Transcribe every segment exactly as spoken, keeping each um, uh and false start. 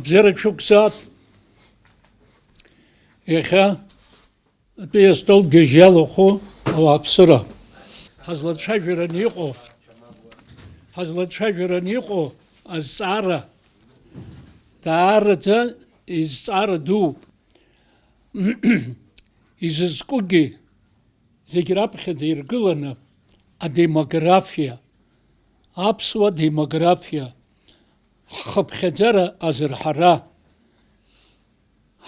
Бзиара шәықәсааит. Иахьа атәи астол гьежь иалахәу ауааԥсыра. Ҳазлацәажәараны иҟоу, ҳазлацәажәараны иҟоу азҵаара даараӡа изҵаара дууп. Изызкугьы зегь раԥхьаӡа иргыланы адемографиа, аԥсуа демографиа, ҳхыԥхьаӡара азырҳара.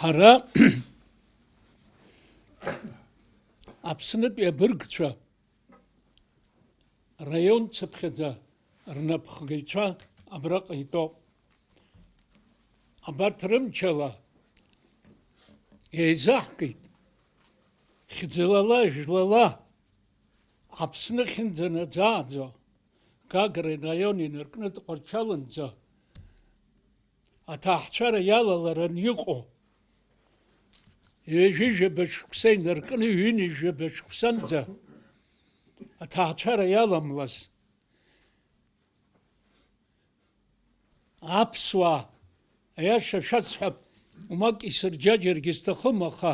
Ҳара Аԥснытәи абыргцәа раион цыԥхьаӡа рнапхгаҩцәа абраҟа итәоуп. Абарҭ рымчала еизаҳкит, хьӡалала, жәлала, Аԥсны хьынӡа наӡааӡо, Гагра раион инаркны Тҟәарчалынӡа аҭаацәара иалаларан иҟоу, ҩажәижәаба шықәса инаркны ҩынҩажәаба шықәсанӡа аҭаацәара иаламлаз, аԥсуаа, аиаша шәасҳәап, умак исырџьаџьаргьы сҭахым, аха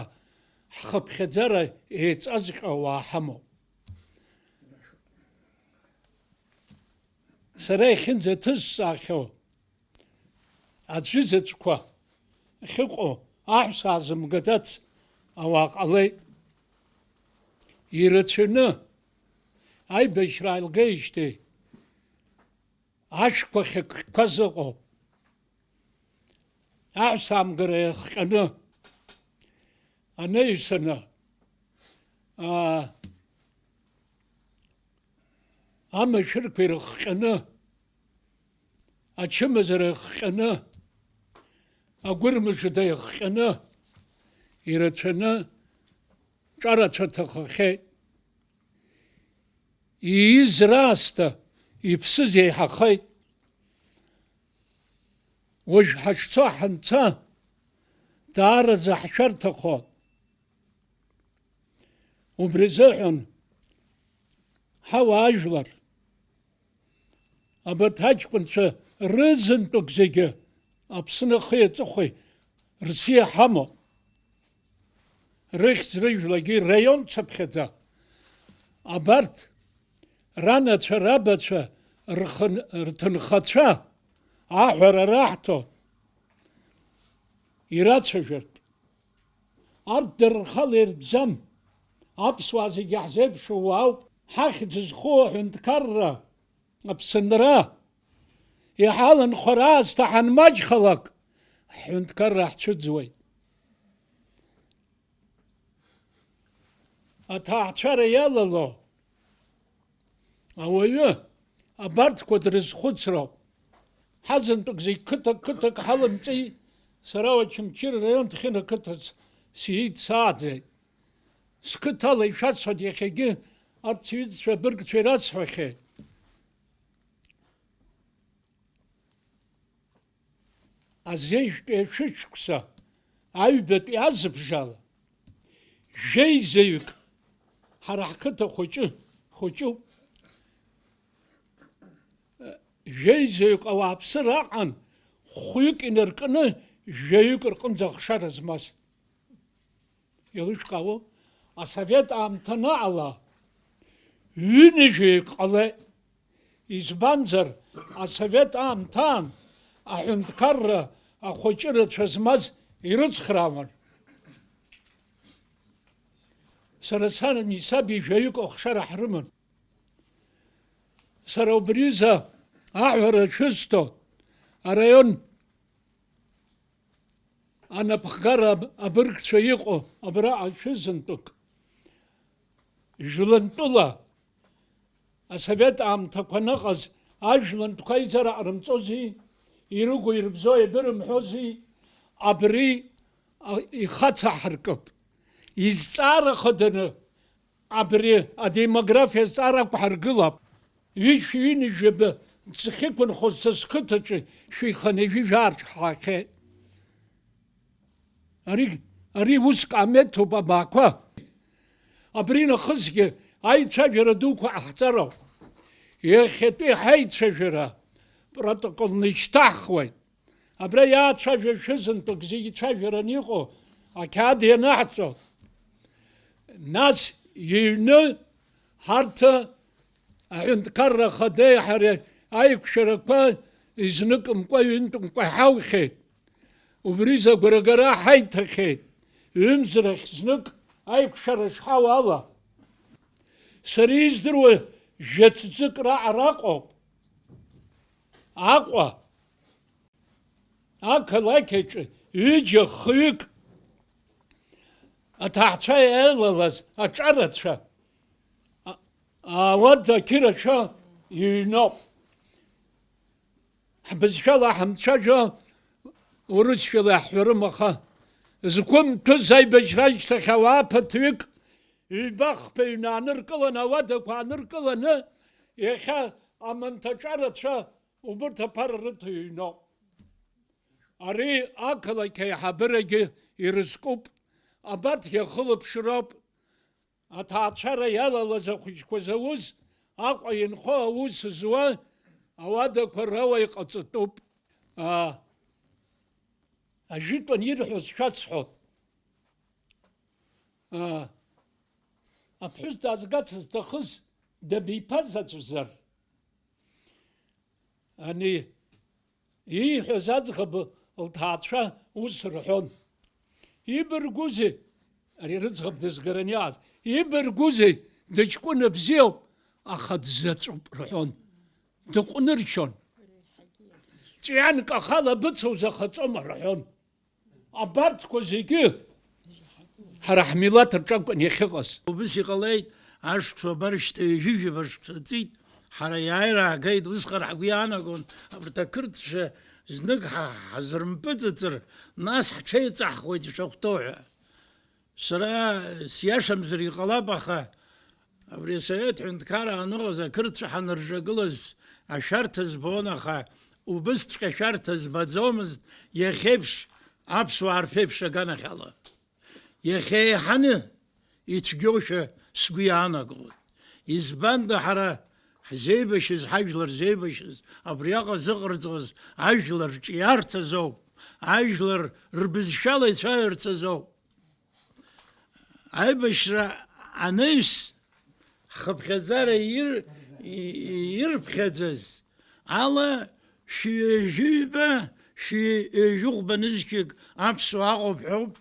ҳхыԥхьаӡара еиҵазҟьо ауаа ҳамоуп. Сара иахьынӡаҭысҵаахьоу аӡәызаҵәқәа ахьыҟоу аҳәса аазымгаӡац ауаа ҟалеит. Ирацәаны аибашьра ааилгеижьҭеи ашәқәа хьыкәкәа зыҟоу аҳәса аамгара иахҟьаны анаҩсаны, аа, амашәырқәа ирыхҟьаны, ачымазара ихҟьаны, агәырмыжда ихҟьаны, ирацәаны ҿарацәа ҭахахьеит. Ииз раасҭа иԥсыз еиҳахеит. Уажә ҳашцо ҳанца, даараӡа ҳшәарҭахоит. Убри азыҳәан ҳауаажәлар, абарҭ аҷкәынцәа рызынтәык зегьы Аԥсны ахи аҵыхәеи рсиа ҳамоуп. Рыхьӡ-рыжәлагьы раион цыԥхьаӡа. Абарҭ ранацәа, рабацәа, рхын-, рҭынхацәа аҳәара раҳҭо ирацәажәартә. Арҭ дара рхала иртәӡам. Аԥсуаа зегьы ҳзеиԥшу уаауп. Ҳахьӡ зхоу аҳәынҭқарра, Аԥсынра иҳаланхо раасҭа ҳанмаҷхалак, ҳҳәынҭқарра ҳцәыӡуеит. Аҭаацәара иалало ауаҩы абарҭқәа дрызхәыцроуп. Ҳазынтәык зегь қыҭак-қыҭак ҳалымҵи, сара Очамчыра раион Ҭхьына қыҭаҿ сиит, сааӡеит. Сқыҭала ишәасҳәоит, иахьагьы арҭ сҩызцәа абыргцәа ирасҳәахьеит. Азеижәтәи ашәышықәса аҩбатәи азыбжала, жәеизаҩык, ҳара ҳқыҭа хәыҷы, хәыҷуп, жәеизаҩык ауааԥсыра аҟан, хәҩык инаркны, жәаҩык рҟынӡа ахшара змаз. Еилышәкаауоу, асовет аамҭа анаҟала, ҩынҩажәаҩык ҟалеит. Избанзар, асовет аамҭаан аҳәынҭқарра ахәыҷы рацәа змаз ирыцхраауан. Сара сани саби жәаҩык ахшара ҳрыман. Сара убриазы аҳәара шәысҭо, араион анапхгара абыргцәа иҟоу абраҟа шәызынтәык, жәлантәыла асовет аамҭақәа аныҟаз ажәлантәқәа аизара ҟарымҵози, ирыгу-ирбзоу еибырымҳәози, абри, а, ихацаҳаркып. Изҵаара хаданы абри адемографиа азҵаара ақәҳаргылап. Ҩышәи ҩынҩажәаба ӡхьықәынхоз са сқыҭаҿы шәиханы ижәижәаарҿ ҳаахьеит. Ари, ари ус каамеҭуп абаақәа. Абри нахысгьы аицәажәара дуқәа ҟаҳҵароуп. Иахьатәи ҳаицәажәара протоколны ишьҭаҳхуеит. Абра иаацәажәашәа зынтәык зегьы цәажәараны иҟоу ақьаад ианаҳҵо, нас иҩны ҳарҭ аҳәынҭқарра ахадеи ҳареи аиқәшәарақәа изныкымкәа-ҩынтәымкәа ҳаухьеит. Убри загәрагара ҳаиҭахьеит. Ҩымз рахь знык аиқәшәара шҳауа ала, сара издыруа жәа-ҭӡык раҟара аҟоуп. Аҟәа ақалақь аҿы ҩыџьа-хҩык аҭаацәа иалалаз аҿарацәа, а-, ауада қьырацәа иҩноуп. Ҳбызшәала ҳамцәажәо, урысшәала иаҳҳәарым, аха зқәымҭәыз аибашьра ашьҭахь ауаа ԥыҭҩык ҩба-хԥа ҩны ааныркыланы, ауадақәа ааныркыланы, иахьа аманҭаҿарацәа убырҭ аԥара рыҭо иҩноуп. Ари ақалақь аиҳабырагьы ирызкуп, абарҭ иахылаԥшроуп. Аҭаацәара иалалаз ахәыҷқәа зауз, Аҟәа инхо аус зуа ауадақәа рауа иҟаҵатәуп. Аа, ажәытәан ирҳәоз шәасҳәот. Аа, аԥҳәыс даазгац зҭахыз дабиԥазаҵәзар? Ани ииҳәаз аӡӷаб лҭаацәа ус рҳәон: "Ибаргәузеи?" Ари рыӡӷаб дызгараны иааз, "Ибаргәузеи? Дыҷкәына бзиоуп, аха дзаҵәуп", рҳәон. Дыҟәныршьон. "Ҵәҩанк ахала быцу захаҵома", рҳәон. Абарҭқәа зегьы ҳара ҳмилаҭ рҿы акәын иахьыҟаз. Убыс иҟалеит, ашықәсқәа абар шьҭа ҩажәи жәаба шықәса ҵит, ҳара иааира аагеит, усҟан ҳгәы иаанагон, абарҭ ақырҭцәа знык ҳа-, ҳазырмпыҵыҵыр, нас ҳҽеиҵаҳхуеит ишахәҭоу ҳәа. Сара сиашамзар иҟалап, аха абри асовет ҳәынҭқарра аныҟаз ақырҭцәа ҳанырҿагылаз ашәарҭа збон, аха убысҵәҟьа ашәарҭа збаӡомызт иахьеиԥш аԥсуаа рԥеиԥш аганахьала. Иахьа еиҳаны ицәгьоушәа сгәы иаанагоит. Избанда ҳара ҳзеибашьыз, ҳажәлар зеибашьыз, абриаҟа зыҟарҵоз ажәлар рҿиарц азоуп, ажәлар рбызшәала ицәажәарц азоуп. Аибашьра анаҩс, ҳхыԥхьаӡара ир-, и-, ирԥхьаӡаз ала, шәи ҩажәи ҩба, шәи ҩажәи хәба нызқьҩык аԥсуаа ыҟоуп ҳәоуп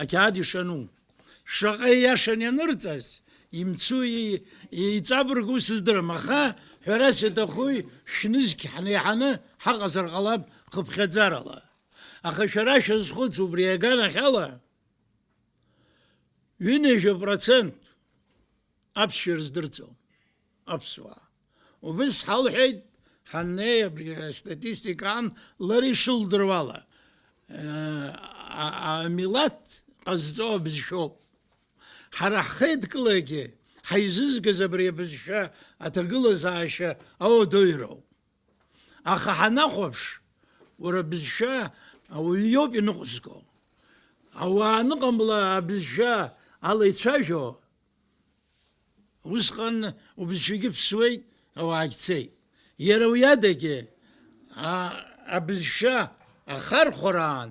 ақьаад ишану. Шаҟа ииашан ианырҵаз, имцу, и-, иҵабыргу сыздырам, аха, ҳәарас иаҭахуи, шәнызқь ҳнеиҳаны ҳаҟазар ҟалап хыԥхьаӡарала. Аха шәара шәазхәыц, убри аганахьала, ҩынҩажәа процент аԥсшәа рыздырӡом аԥсуаа. Убыс ҳалҳәеит, ҳаннеи абри астатистика аан, лара ишылдыруала, а, а, амилаҭ ҟазҵо абызшәоуп. Ҳара ҳхеидкылагьы ҳаизызгаз абри абызшәа аҭагылазаашьа ауадаҩроуп. Аха ҳанахәаԥш, уара абызшәа ауаҩы иоуп иныҟәызго. Ауаа аныҟамла абызшәа ала ицәажәо, усҟан убызшәагьы ԥсуеит, ауаагь цеит. Иара уи адагьы, а, абызшәа ахархәараан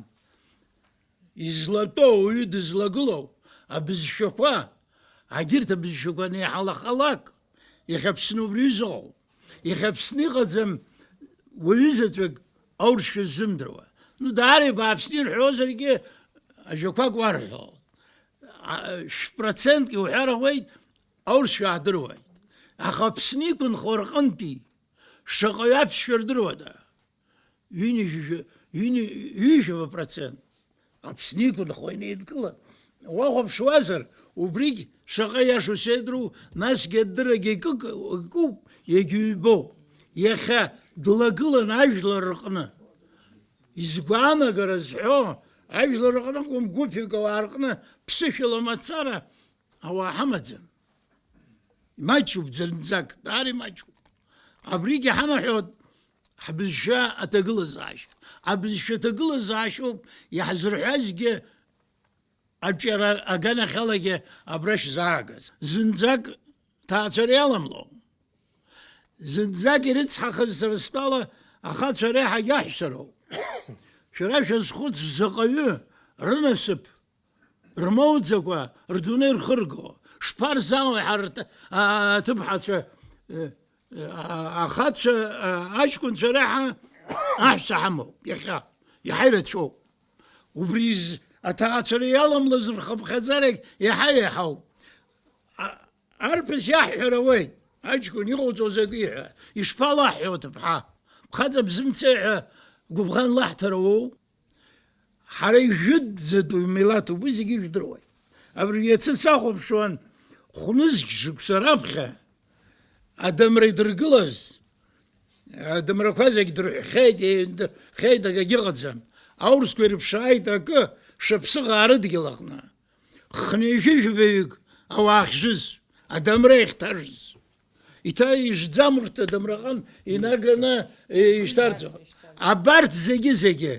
излатәоу, ауаҩы дызлагылоу абызшәақәа, агьырҭ абызшәақәа анеиҳалахалак, иахьа Аԥсны убри аҩыза ыҟоуп. Иахьа Аԥсны иҟаӡам уаҩы заҵәык аурысшәа ззымдыруа. Ну, даара ибааԥсны ирҳәозаргьы, ажәақәак уарҳәо. А, шә-процентк иуҳәар ауеит, аурысшәа аадыруеит. Аха Аԥсны иқәынхо рҟынтәи шаҟаҩы аԥсшәа рдыруада? Ҩынҩажәа, ҩынҩажәа процент Аԥсны иқәынхо инеидкылан. Уахәаԥшуазар, убригь шаҟа иашоу сеидру, насгьы адыррагьы икык-, икуп, иагьыҩбоуп. Иахьа длагылан ажәлар рҟны. Изгәаанагара зҳәо, ажәлар рҟны акәым, гәыԥҩык ауаа рҟны ԥсышәала мацара ауаа ҳамаӡам. Имаҷуп зынӡак, даара имаҷуп. Абригьы ҳанаҳәоит ҳбызшәа аҭагылазаашьа. Абызшәа аҭагылазаашьоуп иаҳзырҳәазгьы аҿиара аганахьалагьы абра шәзаагаз. Зынӡак ҭаацәара иаламло. Зынӡак ирыцҳахаз сара стәала ахацәа реиҳагьы аҳәса роуп. Шәара шәазхәыц, заҟаҩы рынасыԥ рмоуӡакәа рдунеи рхырго, шԥарзаауеи ҳара рҭ-, а-, аҭыԥҳацәа, э, а-, ахацәа, а-, аҷкәынцәа реиҳа аҳәса ҳамоуп иахьа, иаҳа ирацәоуп. Убри з-, аҭаацәара иаламлаз рхыԥхьаӡарагь иаҳа-иаҳауп. А-, арԥыс иаҳҳәар ауеит, аҷкәын иҟауҵо закәи ҳәа, ишԥалаҳҳәо аҭыԥҳа? Бхаҵа бзымцеи ҳәа гәыбӷан лаҳҭара уоу? Ҳара ижәытәӡатәу милаҭуп, уи зегьы ижәдыруеит. Абри иацы сахәаԥшуан, хәнызқь шықәса раԥхьа адамра идыргылаз, адамрақәа зегь дырҳәхьеит, еиндырхьеит, акгьы ыҟаӡам. Аурысқәа ирыԥшааит акы, шаԥсыӷаа рыдгьыл аҟны. Хынҩажәи жәабаҩык ауаа ахьжыз, адамра иахьҭаржыз. Иҭа ижӡам урҭ адамраҟын инаганы, е, ишьҭарҵо. Абарҭ зегьы-зегьы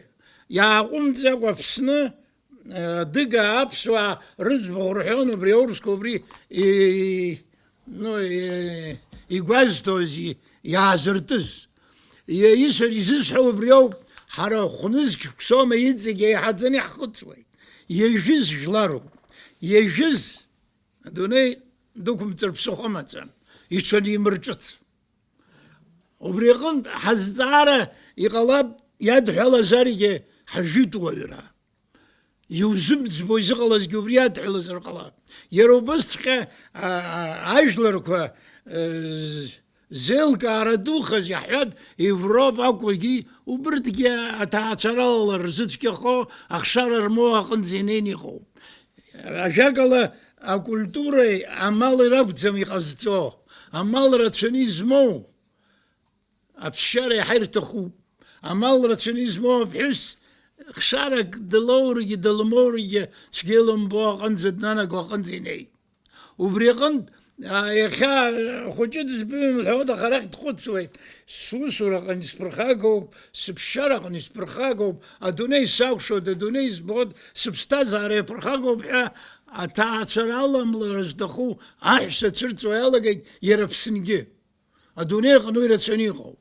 иааҟәымҵӡакәа Аԥсны, е, адыга, аԥсуаа рыӡбахә рҳәон убри аурысқәа убри, е, ну, е, игәазҭоз, и-, иаазыртыз. Е, исыр изысҳәо убри ауп, ҳара хәнызқь шықәсоума иҵегь еиҳаӡаны иаҳхыҵуеит. Иажәыз жәларуп. Иажәыз. Адунеи дықәымҵыр ԥсыхәа амаӡам, иҽанимырҿыц. Убри аҟынтә ҳазҵаара иҟалап, иадҳәалазаргьы ҳажәытә уаҩра. Иузымӡбо изыҟалазгьы убри иадҳәалазар ҟалап. Иара убасҵәҟьа, а, а, ажәларқәа, э, з-, зеилкаара духаз иаҳҳәап, Европа акәгьы, убырҭгьы аҭаацәарала рзыцәгьахо ахшара рмоу аҟынӡа инеины иҟоуп. Ажәакала, акультуреи амали ракәӡам иҟазҵо, амал рацәаны измоу аԥсшьара иаҳа ирҭахуп. Амал рацәаны измоу аԥҳәыс хшарак дылоургьы дылмоургьы цәгьа илымбо аҟынӡа днанаго аҟынӡа инеит. Убри аҟынтә, а, иахьа, а, хәыҷы дызбымҳәо, аха арахь дхәыцуеит, сусураҟны исԥырхагоуп, сыԥсшьараҟны исԥырхагоуп, адунеи сакәшоит, адунеи збоит, сыԥсҭазаара иаԥырхагоуп ҳәа аҭаацәара аламлара зҭаху аҳәса цәырҵуа иалагеит иара Аԥсынгьы. Адунеи аҟны уи рацәаны иҟоуп.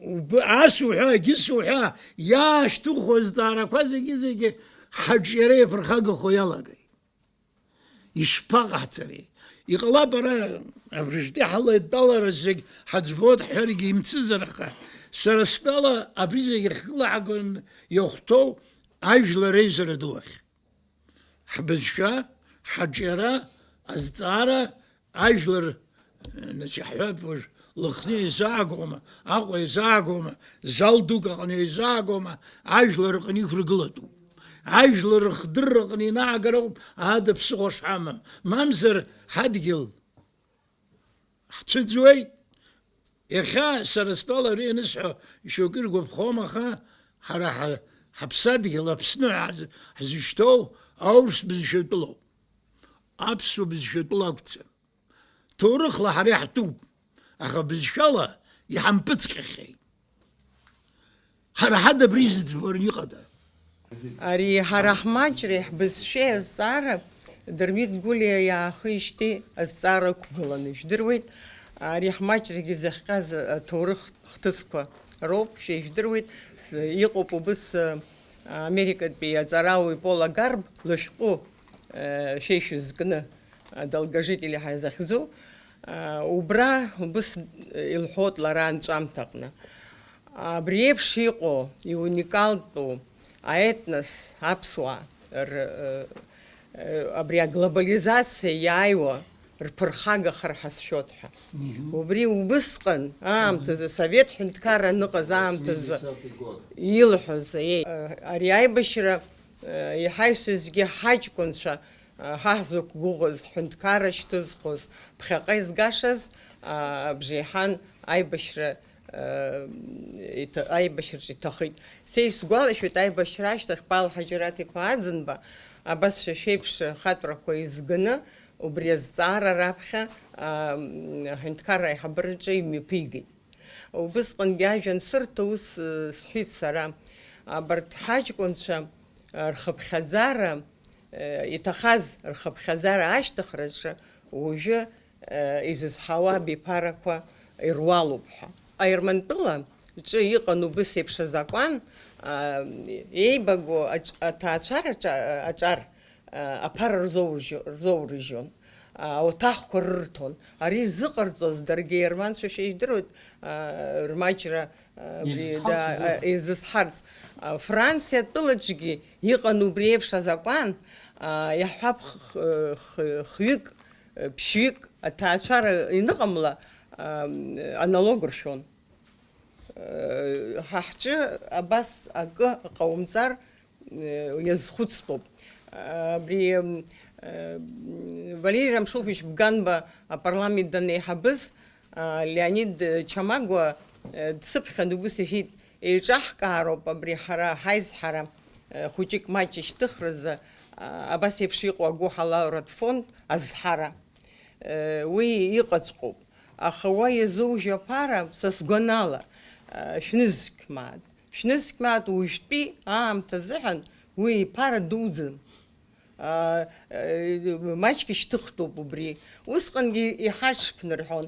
Уб-, ас уҳәа, егьыс уҳәа, иаашьҭыху азҵаарақәа зегьы-зегьы ҳаҿиара иаԥырхагахо иалагеит. Ишԥаҟаҳҵари? Иҟалап ара абрыжәтәи ҳалеидтәалара зегь ҳаӡбоит ҳҳәаргьы имцызар, аха сара стәала абри зегь ахькылаҳгон иахәҭоу ажәлар реизара ду ахь. Ҳбызшәа, ҳаҿиара, азҵаара, ажәлар, нас иаҳҳәап уажә, Лыхны еизаагома, Аҟәа еизаагома, зал дук аҟны еизаагома, ажәлар рҟны иқәргылатәуп. Ажәлар рыхдырраҟны инаагар ауп ада ԥсыхәа шҳамам, мамзар ҳадгьыл ҳцәыӡуеит. Иахьа сара стәала ари анысҳәо шьоукы иргәаԥхом, аха ҳара ҳа-, ҳаԥсадгьыл Аԥсны ҳаз-, ҳзышьҭоу аурыс бызшәатәылоуп. Аԥсуа бызшәатәыла акәӡам. Ҭоурыхла ҳара иаҳтәуп, аха бызшәала иҳампыҵҟьахьеит. Ҳара ҳада абри зыӡбаран иҟада? Ари ҳара ҳмаҷреи ҳбызшәеи азҵаара Дырмит Гәлиа иаахижьҭеи азҵаара ықәгыланы ижәдыруеит. Ари ҳмаҷрагьы зыхҟьаз аҭоурых хҭысқәа роуп, шәа ижәдыруеит. С-, иҟоуп убыс, а, Америкатәи аҵарауаҩ Пола Гарб лышәҟәы, а, шәа ишәызкны, а, Долгожители ҳәа захьӡу. Убра убыс илҳәоит лара анҵәамҭаҟны. Абри еиԥш иҟоу, иуникалтәу аетнос аԥсуаа р-, абри аглобализациа иааиуа рԥырхагахар ҳәа сшәоит ҳәа. Мгм. Убри убысҟан аамҭазы, Мгм. Совет ҳәынҭқарра аныҟаз аамҭазы Восьмидесятый год. Илҳәоз, еи, ари аибашьра, еиҳа ишәзгьы ҳаҷкәынцәа ҳа ҳзықәгәыӷыз, ҳҳәынҭқарра шьҭызхыз, ԥхьаҟа изгашаз, а, абжеиҳан аибашьра, а, иҭа-, аибашьраҿы иҭахеит. Са исгәалашәоит, аибашьра ашьҭахь Павел Ҳаџьараҭ-иԥа Аӡынба, абас шәа шәеиԥш ахатәрақәа изганы, убри азҵаара раԥхьа, а, аҳәынҭқарра аиҳабыраҿы имҩаԥигеит. Убысҟангьы ажәа ансырҭо ус, э, сҳәеит сара, абарҭ ҳаҷкәынцәа, э, рхыԥхьаӡара, э, иҭахаз рхыԥхьаӡара ашьҭыхраҿы уажәы, э, изызҳауа абиԥарақәа ируалуп ҳәа. Аермантәыла ҿы иҟан убыс еиԥш азакәан, а, еибаго аҿ-, аҭаацәара аҿа-, аҿар, а, аԥара рзоурыжьо-, рзоурыжьон, а, ауаҭахқәа рырҭон. Ари зыҟарҵоз даргьы аерманцәа шәа ижәдыруеит, а, рмаҷра, а, абри, да, а, еизызҳарц. А, Франциа атәылаҿгьы иҟан убри еиԥш азакәан, а, иаҳҳәап, х-, х-, х-, хҩык, ԥшьҩык аҭаацәара иныҟамла, а, аналог ршәон. Ҳа ҳҿы абас акы ҟаумҵар, иазхәыцтәуп. Абри, Валери Рамшуфович Бганба апарламент данеиҳабыз, Леонид Чамагәа дсыԥхьан, убыс иҳәит, еиҿаҳкаароуп абри ҳара ҳаизҳара, хәыҷык маҷ ишьҭыхразы, абас еиԥш иҟоу агәыҳалалратә фонд азҳара. Уи иҟаҵәҟьоуп. Аха уа иазоужьу аԥара, са сгәанала, шәнызқь мааҭ. Шәнызқь мааҭ уажәтәи аамҭа азыҳәан уи иԥара дуӡӡам. Маҷк ишьҭыхтәуп убри. Усҟангьы иҳаҽԥнырҳәон.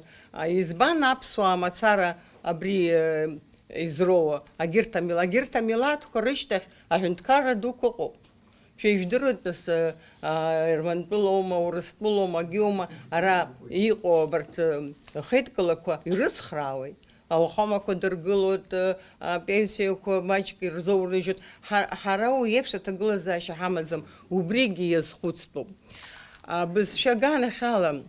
Избан аԥсуаа мацара абри изроуа? Агьырҭ амил-, агьырҭ амилаҭқәа рышьҭахь аҳәынҭқарра дуқәа ыҟоуп. Шәа ижәдыруеит, нас, а, Ермантәылоума, Урыстәылоума, агьиоума, ара иҟоу абарҭ, ы, хеидкылақәа ирыцхраауеит. Ауахәамақәа дыргылоит, ы, апенсиақәа маҷк ирзоурыжьуеит. Ҳа-, ҳара уи еиԥш аҭагылазаашьа ҳамаӡам, убригьы иазхәыцтәуп. Абызшәа аганахьала,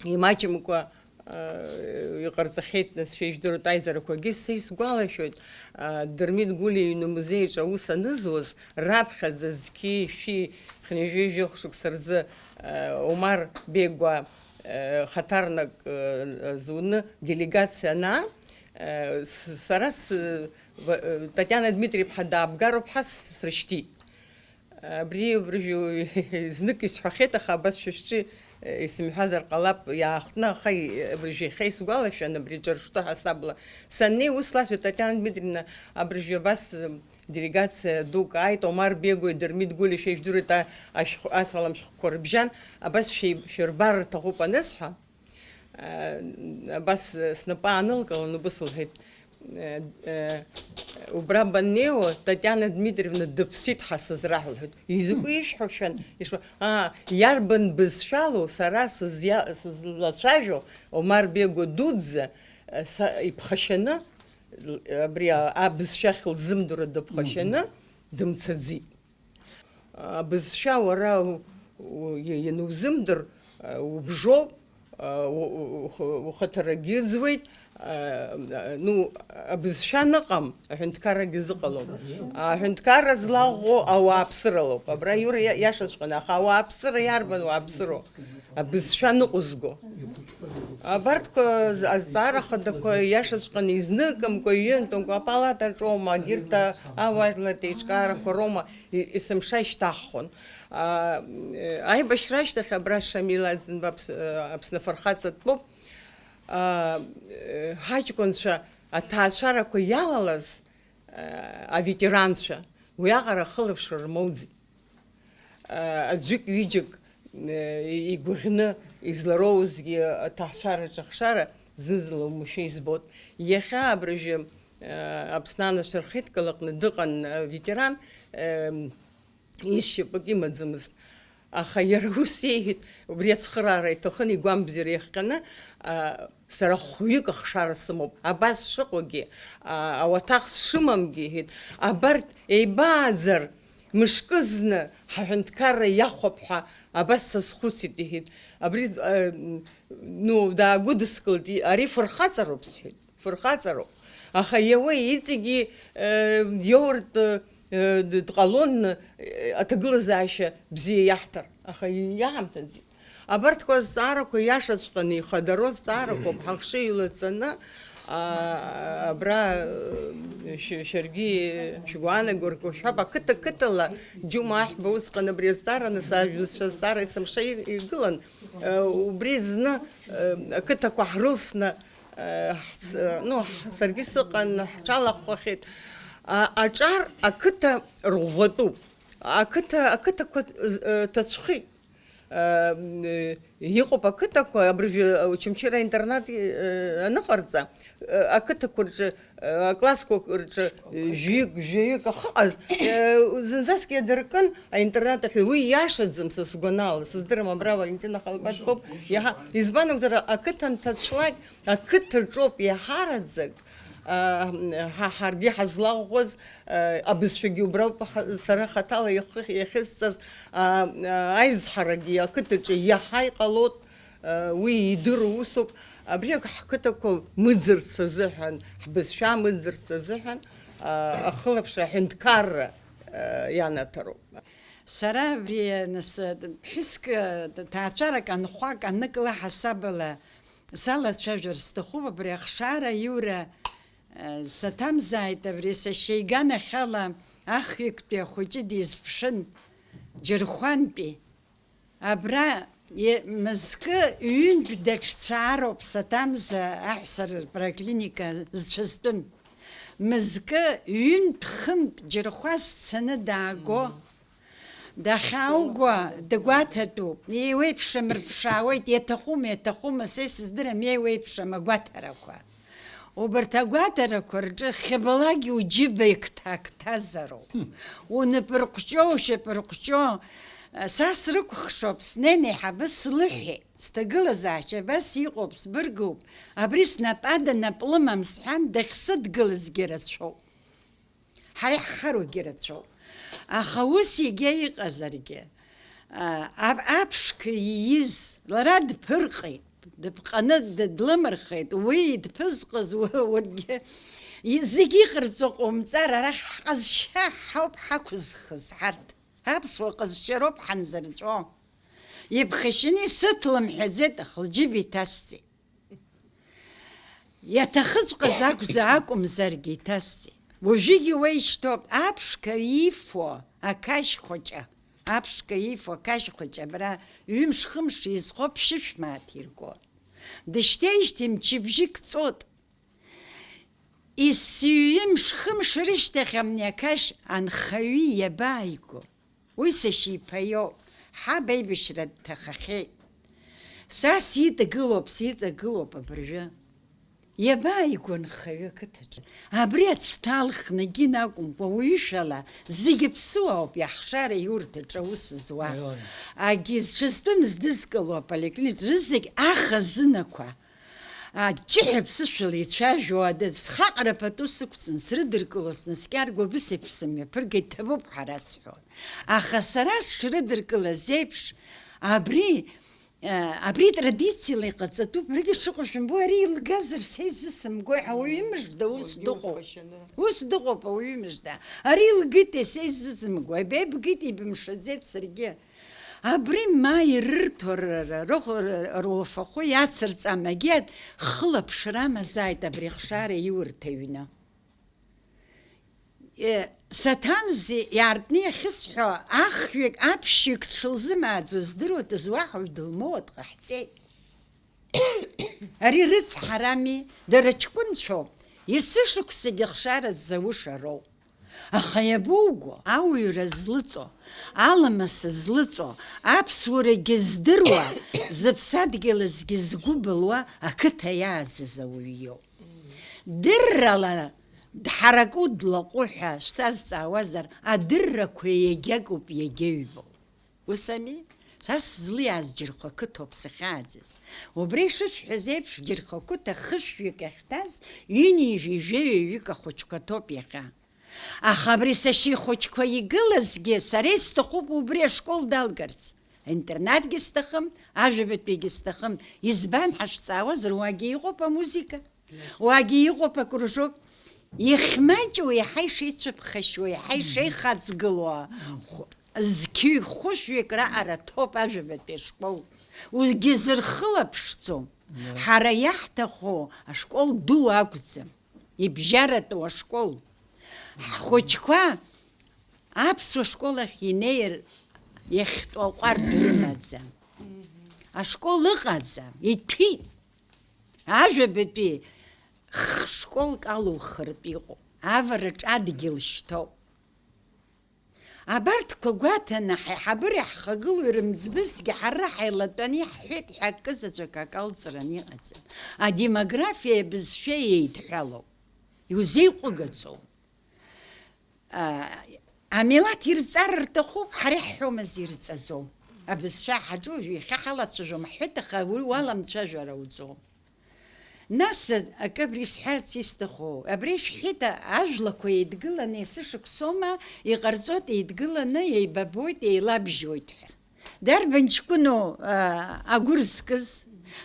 имаҷымкәа, аа, иҟарҵахьеит, нас, шәа ижәдыруеит, аизарақәагьы. Са исгәалашәоит, аа, Дырмит Гәлиа иҩны музеи аҿы аус анызуаз, раԥхьаӡа зқьи шәи хынҩажәи жәохә шықәса рзы, аа, Омар Бегәа, аа, хаҭарнак, аа, зуны делегациа анаа, аа, с-, сара с-, ва-, Татиана Дмитриевна даабгароуп ҳәа с-, срышьҭит. Абри, абыржәы, знык исҳәахьеит, аха абас шәа шәҿы, э, исымҳәазар ҟалап, иаахтны, аха и-, абыржәы иахьа исгәалашәан, абри ҿыршәты ҳасабла саннеи, ус ласҳәеит, Татиана Дмитриевна, абыржәы абас, м, делегациа дук ааит, Омар Бегәеи Дырмит Гәлиеи шәа ижәдыруеит, а-, ашәҟә-, асалам шәҟәқәа рыбжьан, абас шәи-, шәырбар рҭахуп анысҳәа, Э, абас, э, снапы аанылкылан, убыс лҳәеит, э, э, убра баннеиуа, Татиана Дмитриевна дыԥсит ҳәа сызраҳәа лҳәеит. Изакәи ишәҳәо, шәан? Ишуа, аа, иарбан бызшәалоу сара сызиа-, сызлацәажәо Омар Бегәа дуӡӡа, э, са, иԥхашьаны, л-, абри а-, абызшәахь лзымдыруа дыԥхашьаны дымцаӡеит. Абызшәа уара у-, у-, иа-, ианузымдыр, а, убжоуп, а, у-, у-, ухы-, ухаҭарагьы ыӡуеит, а, а, ну, абызшәа аныҟам, аҳәынҭқаррагьы зыҟалом. Аҳәынҭқарра злаӷәӷәо ауааԥсыралоуп. Абра Иура иа-, иашаҵәҟьаны, аха ауааԥсыра иарбан уааԥсыроу? Абызшәа ныҟәызго. Абарҭқәа з-, азҵаара хадақәа иашаҵәҟьаны изныкымкәа, иҩынтәымкәа, апалатаҿоума, егьырҭ а-, ауаажәларратә еиҿкаарақәа роума, и-, есымша ишьҭаҳхон. А, э, аибашьра ашьҭахь абра Шамил Аӡынба Аԥс-, э, Аԥсны афырхаҵа дтәоуп. А, э, ҳаҷкәынцәа аҭаацәарақәа иалалаз, э, аветеранцәа, уиаҟара ахылаԥшра рмоуӡеит. Аӡәык-ҩыџьак, э, игәаӷьны излароузгьы аҭаацәараҿы ахшара зны-зынла уамашәа избоит. Иахьа абыржәы, э, Аԥсны анацәа рхеидкыла аҟны дыҟан аветеран, э, изшьапык имаӡамызт. Аха иара ус иеиҳәеит, убри ацхыраара иҭахын, игәамбзиара иахҟьаны, а, Сара хәҩык ахшара сымоуп. Абас шыҟоугьы, а, ауаҭах сшымамгьы, иҳәеит, абарҭ еибааӡар, мышкы зны ҳаҳәынҭқарра иахәап ҳәа абас сазхәыцит, иҳәеит. Абри, а, ну, даагәыдыскылт, и-, ари фырхаҵароуп, сҳәеит, фырхаҵароуп. Аха иауеи, иҵегьы, э, иоуртә, э, д-, дҟалон, э, аҭагылазаашьа бзиа иаҳҭар, аха иаҳамҭаӡеит. Абарҭқәа азҵаарақәа иашаҵәҟьаны ихадароу азҵаарақәоуп, ҳахшыҩ лаҵаны, а, абра, э, ш-, шәаргьы шәгәаанагар ҳәа шәҳәап, ақыҭа-қыҭала, Џьума Аҳәба усҟан абри азҵаараны сажәызшәа азҵаара есымша и-, игылан, э, убри зны, э, ақыҭақәа ҳрылсны, э, ҳц-, э, ну, ҳ-, саргьы сыҟан, ҳҽалахәхахьеит. А, аҿар ақыҭа рӷәӷәатәуп. Ақыҭа, ақыҭақәа, э, ҭацәхеит. Э, э, иҟоуп ақыҭақәа, абыржәы Очамчыра интернат, э, аныҟарҵа, э, э, ақыҭақәа рҿы, э, аклассқәа рҿы, э, жәаҩык, жәаҩык ахьыҟаз, э, зынӡаск иадыркын аинтернат ахь, уи иашаӡам, са сгәанала, сыздырам, абра Валентина Халбатәоуп, иаҳа, избан акәзар, ақыҭа анҭацәлак, ақыҭаҿоуп иаҳараӡак, а, ҳа, ҳаргьы ҳазлаӷәӷәаз, а, абызшәагьы уброуп ҳа, сара хаҭала иахы-, иахьысҵаз, а, а, аизҳарагьы ақыҭаҿы иаҳа иҟалоит, а, уи идыру усуп. Абри ак ҳқыҭақәа мыӡырц азыҳәан, ҳбызшәа мыӡырц азыҳәан, а, ахылаԥшра аҳәынҭқарра, а, ианаҭароуп. Сара абри, нас, ԥҳәыск, ҭаацәарак анхәак аныкла ҳасабала салацәажәар сҭахуп, абри ахшара аиура, э, саҭамзааит, абри сашьа иганахьала ахҩыктәи ахәыҷы дизԥшын, Џьырхәантәи. Абра, е-, мызкы ҩынтә даҽцаароуп саҭамза аҳәса рпроклиника зцәызтәым. Мызкы ҩынтә-хынтә Џьырхәа сцаны дааго, дахьаауго дгәаҭатәуп, еиуеиԥшым рԥшаауеит, иаҭахума, иаҭахума, са исыздырам еиуеиԥшым агәаҭарақәа. Убарҭ агәаҭарақәа рҿы хьыбалак иуџьыба иҭагҭазароуп. Унапы рҟәҷо, ушьапы рҟәҷо, са срыкәхшоуп, снеины еиҳабы слыҳәеит, сҭагылазаашьа абас иҟоуп, сбыргуп, абри снапада нап лымам сҳәан, дахьсыдгылазгьы рацәоуп. Ҳара иаҳхароугьы рацәоуп. Аха ус егьа иҟазаргьы, а, ап-, аԥшқа ииз, лара дԥырҟеит, дыԥҟаны д-, длымырхеит, уи дԥызҟаз у-, урҭгьы и-, зегь иҟарҵо ҟоумҵар, арахь ҳҟазшьа ҳауп ҳақәызхыз ҳарҭ. Аԥсуа ҟазшьароуп ҳанзырҵәо. Иԥхашьаны исыҭлымҳәаӡеит, аха лџьыба иҭасҵеит. Иаҭахыҵәҟьаз акәзар, акәымзаргьы иҭасҵеит. Уажәыгьы уа ишьҭоуп аԥшқа ифо ақашь хәыҷы. Аԥшқа ифо ақашь хәыҷы абра ҩымш-хымш изхо ԥшьышә мааҭ ирго. Дышьҭеижьҭеи мчыбжьык ҵот. Есыҩымш-хымш рышьҭахь амни ақашь анхаҩы иабааиго? Уи сашьа иԥа иоуп, ҳаб аибашьра дҭахахьеит. Са сиҵагылоуп, сиҵагылоуп абыржәы. Иабааигәа нхаҩы ақыҭаҿы? Абри ацҭа алхны акәымкәа, уаҩышәала зегьы ԥсуаауп, иаҳшара иурҭаҿы аус зуа. Аион. Агьи зҽызтәым здызкыло аполиклиник рызегь ахазынақәа. Аҷыҳәа ԥсышәала ицәажәо, ада-, схаҟара пату сықәҵан, срыдыркыло, снаскьаргәа, бысеиԥш сымҩаԥыргеит, ҭабуп ҳара сҳәон. Аха сара сшрыдыркылаз еиԥш, абри, а, абри традициала иҟаҵатәуп, рыгьы шыҟоу шәымбои, ари илгазар са изысымгои, ауаҩы мыжда ус дыҟоуп. Ус дыҟоуп ауаҩы мыжда. Ари илгеит са изысымгои, абеибгеит ибымшаӡеит саргьы. Абри ма ирырҭо р-, р-, рыхә-, р-, руафахәы иацырҵа магьат хылаԥшра амазааит абри ахшара иурҭ аҩны. Е, саҭамзи иаартны иахьысҳәо, ахҩык, аԥшьҩык дшылзымааӡо здыруа дызуаҳауа дылмоуа дҟаҳҵеит. Ари рыцҳарами, дара ҷкәынцәоуп, есышықәсагьы ахшара дзауша роуп. Аха иабоуго, ауаҩра злыҵо, аламыс злыҵо, аԥсуарагьы здыруа, зыԥсадгьылазгьы згәы былуа ақыҭа иааӡаз ауаҩ иоуп. Дыррала дҳараку длаҟәу ҳәа шәсазҵаауазар, адыррақәа иагьакуп, иагьаҩбоуп. Ус ами? Са сызлиааз Џьырхәа қыҭоуп сахьааӡаз. Убра ишысҳәаз еиԥш, Џьырхәа қыҭа хышәҩык ахьҭаз, ҩынҩажәи жәаҩаҩык ахәыҷқәа ҭоуп иахьа. Аха абри сашьа ихәыҷқәа игылазгьы сара исҭахуп убри ашкол далгарц. Аинтернатгьы сҭахым, ажәабатәигьы сҭахым. Избан ҳашәҵаауазар, уагьы иҟоуп амузыка. Уагьы иҟоуп акружок. Ихьмаҷу, иаҳа ишеицәыԥхашьуа, иаҳа ишеихаҵгылоу, хә-, зқьи хәышәҩык раҟара ҭоуп ажәабатәи ашкол. Уигьы зырхылаԥшӡом. Ҳара иаҳҭаху ашкол ду акәӡам. Ибжьаратәу ашкол. Ҳхәыҷқәа аԥсуа школ ахь инеир, иахьтәоу аҟәардә рымаӡам. Ашкол ыҟаӡам, иҭәит. Ажәабатәи х-, школк алухыртә иҟоуп. Авараҿ адгьыл шьҭоуп. Абарҭқәа гәаҭаны, ҳаиҳабыра иаҳхагылоу ирымӡбызҭгьы, ҳара ҳаилатәаны иаҳҳәеит ҳәа акы заҵәык акалҵараны иҟаӡам. Адемографиеи абызшәеи еидҳәалоуп. Иузеиҟәыгаӡом. А, амилаҭ ирҵар рҭахуп, ҳара иаҳҳәомызт ирҵаӡом. Абызшәа ҳаҿу, уажәы иахьа ҳалацәажәом ҳҳәеит, аха уи уаламцәажәар ауӡом. Нас акы абри сҳәарц исҭаху, абри шәҳәеит, ажәлақәа еидгыланы есышықәсоума иҟарҵоит, еидгыланы еибабоит, еилабжьоит ҳәа. Дарбан ҷкәыноу, а, агәыр зкыз?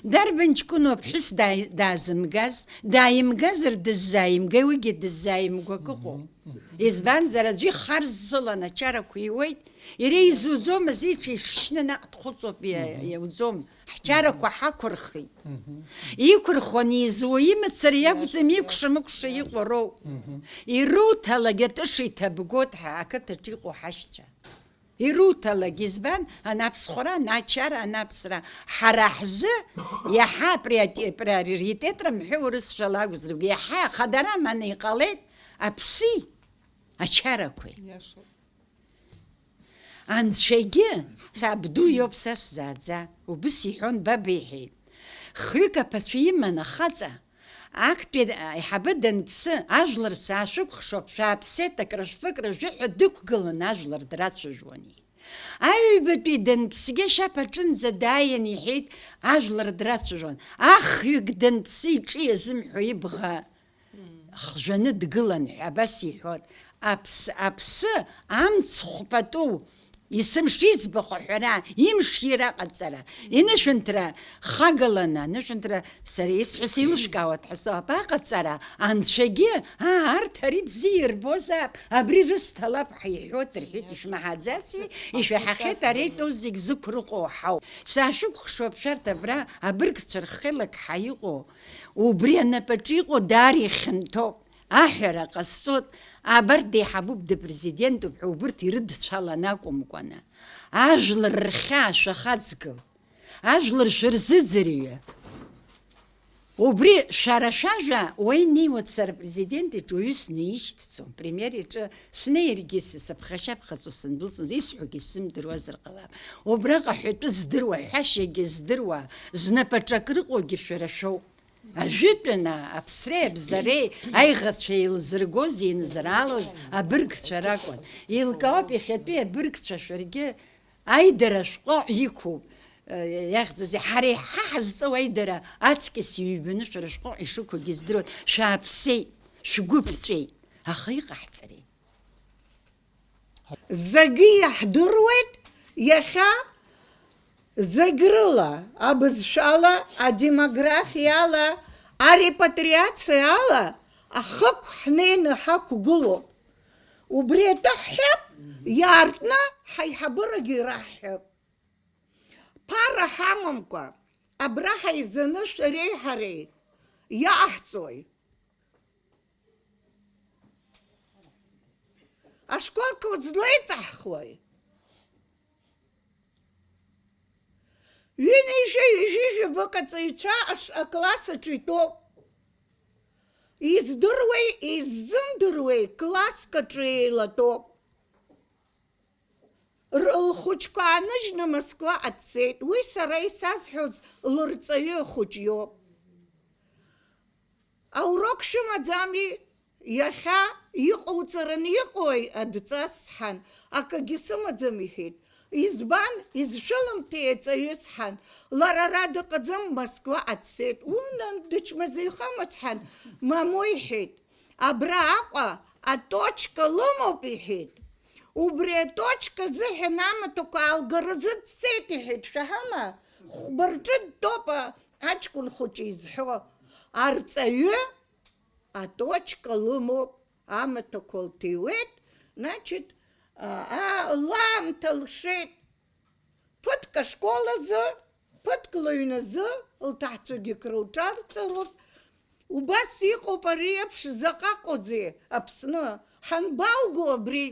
Дарбан ҷкәыноу аԥҳәыс дааи-, даазымгаз? Дааимгазар дыззааимгеи, уигьы дыззааимго акы ыҟоуп. Мгм, мгм. Избанзар, аӡәы ихар зцылан ачарақәа иуеит, иара изуӡомызт, иҽишьны наҟ дхәыцуп, иа-, Мгм. иауӡом. Ҳчарақәа ҳақәырхит. Мгм. Иқәырхуан изуа имацара иакәӡам, Иашоуп, икәша-мыкәша иашоуп. Иҟоу роуп. Мгм. Ируҭалак атыша иҭабгоит ҳа, ақыҭаҿы иҟоу ҳашьцәа. Ируҭалак, избан, анаԥсхәра, аначара, анаԥсра. Ҳара ҳзы иаҳа априоритет-, приоритетра мҳәы урысшәала акәзар, иаҳа ахадара аманы иҟалеит аԥси ачарақәеи. Иашоуп. Анцәагьы, сабду иоуп са сзааӡа, убыс иҳәон, баба иҳәеит. Хҩык аԥацәа иман ахаҵа, актәи аиҳабы данԥсы, ажәлар саашәыкәхшоуп, шәааԥсеит, акрышәфы, акрыжәы ҳәа дықәгылан ажәлар драцәажәон. Аҩбатәи данԥсгьы ашьаԥ аҿынӡа дааиан иҳәеит, ажәлар драцәажәон. Ахҩык данԥсы иҿы иазымҳәо ибӷа хжәаны дгылан ҳәа абас иҳәон, аԥс-, аԥсы амцхә пату, есымша иӡбахә аҳәара, имшира аҟаҵара, инышәынҭра хагаланы, анышәынҭра сара исҳәо сеилышәкаауеит ҳәа сыҟоуп, аҟаҵара, анцәагьы, аа, арҭ ари бзиа ирбозаап, абри рысҭалап ҳәа иҳәоит рҳәеит, ишәмаҳаӡаци, ишәаҳахьеит, ари атәы зегь зықәрыхуа ҳауп. Саашәыкәхшоуп шәарҭ абра абыргцәа рхелак ҳа иҟоу. Убри анапаҿы иҟоу даара ихьанҭоуп. Аҳәара ҟазҵоит, абарҭ деиҳабуп, дыпрезидентуп ҳәа убырҭ ирыдцәалан акәымкәаны. Ажәлар рхьаа шәахаҵгыл. Ажәлар шәырзыӡырҩы. Убри шәара шәажәа уа инеиуа дцар апрезидент иҿы уаҩы снеишьҭӡом. Премиер иҿы снеиргьы сыԥхашьа-ԥхаҵо сындәылҵыз, исҳәогьы сзымдыруазар ҟалап. Убраҟа ҳәатәы здыруа, ҳәашьагьы здыруа, знапаҿы акрыҟоугьы шәара шәоуп. Ажәытәан аԥсреи абзареи аиӷацәа еилзыргоз, еинзараалоз абыргцәа ракәын. Еилкаауп иахьатәи абыргцәа шәаргьы аидара шәҟәы иқәуп, э, иахьӡузеи, ҳара еиҳа ҳазҵоу аидара аҵкьыс иҩбаны шәара шәҟәы ишықәугьы здыруан. Шәааԥсеит, шәгәы ԥҵәеит, аха иҟаҳҵари? Зегьы иаҳдыруеит иахьа, зегь рыла, абызшәала, адемографиала, арепатриациала ахықә ҳнеины ҳақәгылоуп. Убри атәы ҳҳәап, иаартны ҳаиҳабырагьы ираҳҳәап. Ԥара ҳамамкәа, абра ҳаизаны шәареи ҳареи иаҳҵои? Ашколқәа узлеиҵаҳхуеи? Ҩынҩажәи ҩажәи жәаба аҵаҩцәа аш-, акласс аҿы итәоуп. Издыруеи, иззымдыруеи класск аҿы еилатәоуп. Р-, лхәыҷқәа ааныжьны Москваҟа дцеит. Уи сара исазҳәоз лырҵаҩы ахәыҷ иоуп. Аурок шәымаӡами? Иахьа иҟауҵараны иҟои адҵа сҳәан, акагьы сымаӡам иҳәеит. Избан, изшәылымҭеи аҵаҩы сҳәан, лара ара дыҟаӡам, Москваҟа дцеит. Унан, дычмазаҩхама сҳәан, мамоу иҳәеит. Абра Аҟәа аточка лымоуп иҳәеит. Убри аточка азыҳәан амаҭәақәа аалгаразы дцеит иҳәеит, шәаҳама? Хәба рҿы дтәоуп, а, аҷкәын хәыҷы изҳәо. Арҵаҩы аточка лымоуп, амаҭәақәа лҭиуеит, значит, а, а, лаамҭа лшеит. Ԥыҭк ашкол азы, ԥыҭк лыҩназы, лҭаҳцәагьы крылҿарҵароуп. Убас иҟоуп ари еиԥш, заҟа ыҟоузеи Аԥсны? Ҳанбалго абри?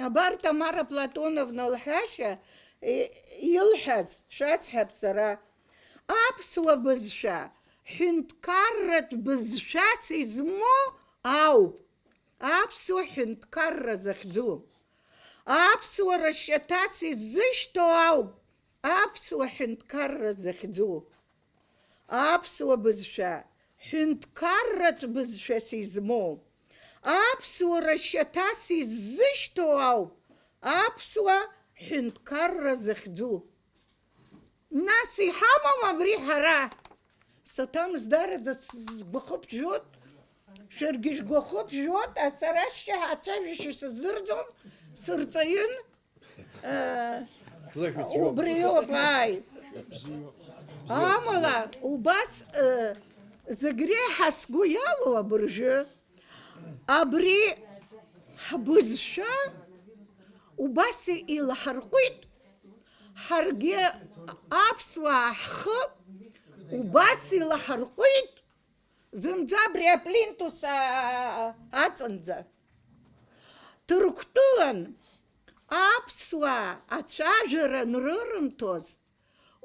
Абар Тамара Платоновна лҳәашьа, и-, илҳәаз шәасҳәап сара. Аԥсуа бызшәа ҳәынҭқарратә бызшәас измоу ауп аԥсуа ҳәынҭқарра захьӡу. Аԥсуара шьаҭас иззышьҭоу ауп аԥсуа ҳәынҭқарра захьӡу. Аԥсуа бызшәа ҳәынҭқарратә бызшәас измоу, аԥсуара шьаҭас иззышьҭоу ауп аԥсуа ҳәынҭқарра захьӡу. Нас иҳамам абри ҳара? Саҭамыз, даараӡа сгәахы ԥжәоит, шәаргьы шәгәахы ԥжәоит, а сара шьҭа ҳацәажәашьа сыздырӡом, сырҵаҩын, э, Лыхьӡ иоуп. Убриоуп, ааи. Амала, убас, э, зегь реиҳа сгәы иалоу абыржәы, абри ҳбызшәа убас илаҳарҟәит, ҳаргьы аԥсуаа ҳхы убас илаҳарҟәит, зынӡа абри аплинтус, а, аҵанӡа. Ҭырқәтәылан аԥсуаа ацәажәара анрырымҭоз,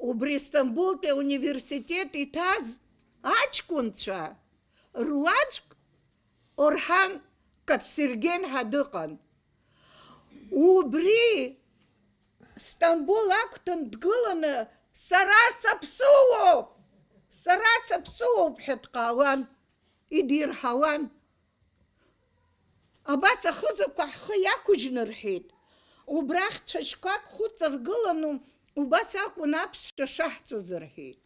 убри Стамбултәи ауниверситет иҭаз аҷкәынцәа руаӡәк Орҳан Каԥсерген ҳәа дыҟан. Убри Стамбул ақәҭан дгыланы, сара саԥсуоуп, сара саԥсуоуп ҳәа дҟаауан, идирҳауан. Абас ахызақәа ҳхы иақәыжьны рҳәеит. Убрахь цәашьқәак хәыҵаргыланы, убас акәын аԥсшәа шаҳҵоз рҳәеит.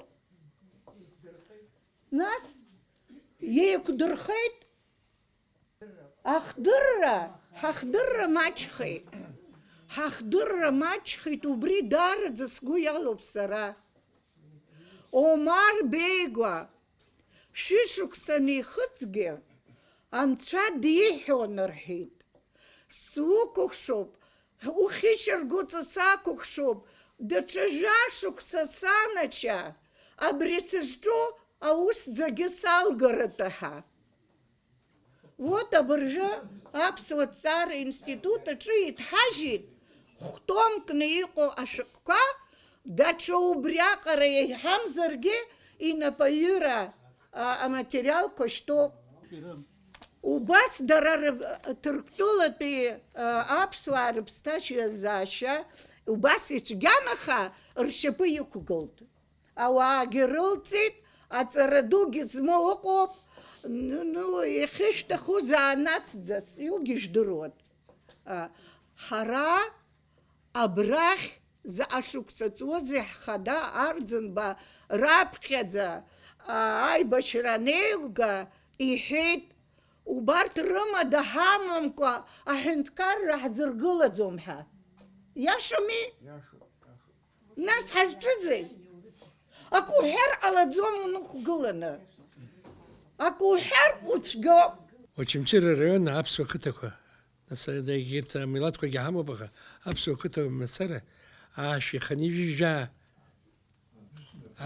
Нас еиқәдырхеит. Ахдырра, ҳахдырра маҷхеит. Ҳахдырра маҷхеит, убри даараӡа сгәы иалоуп сара. Омар Беигәа шәышықәса анихыҵгьы, Анцәа диҳәон рҳәеит. Сукәыхшоуп, ухьышьаргәыҵа сакәыхшоуп, даҽа жәашықәса санача, абри сызҿу аус зегьы салгаратәы ҳәа. Вот абыржәы аԥсуа ҭҵаара институт аҿы иҭҳажьит хәтомкны иҟоу ашәҟәқәа, даҽа убриаҟара иеиҳамзаргьы инапаҩыра, а, аматериалқәа шьҭоуп. Убас дара ры-, Ҭырқәтәылатәи, а, аԥсуаа рыԥсҭазаашьа убас ицәгьан, аха ршьапы иқәгылт. Ауаагьы рылҵит, аҵара дугьы змоу ыҟоуп, ну, ну, иахьышәҭаху заанаҵӡас, иугьы жәдыруан. А, ҳара абрахь заҟа шықәса ҵуазеи ҳхада Арӡынба раԥхьаӡа, а, аибашьра анеилга, иҳәеит, убарҭ рымада ҳамамкәа аҳәынҭқарра ҳзыргылаӡом ҳәа. Иашами? Иашоуп, иашоуп. Нас ҳазҿызеи? Акы уҳәар ҟалаӡом унықәгыланы. Акы уҳәар уцәгьоуп. Очамчыра араион аԥсуа қыҭақәа, нас, егьырҭ амилаҭқәагьы ҳамоуп, аха аԥсуа қыҭа мацара, аашәи хынҩажәи жәаа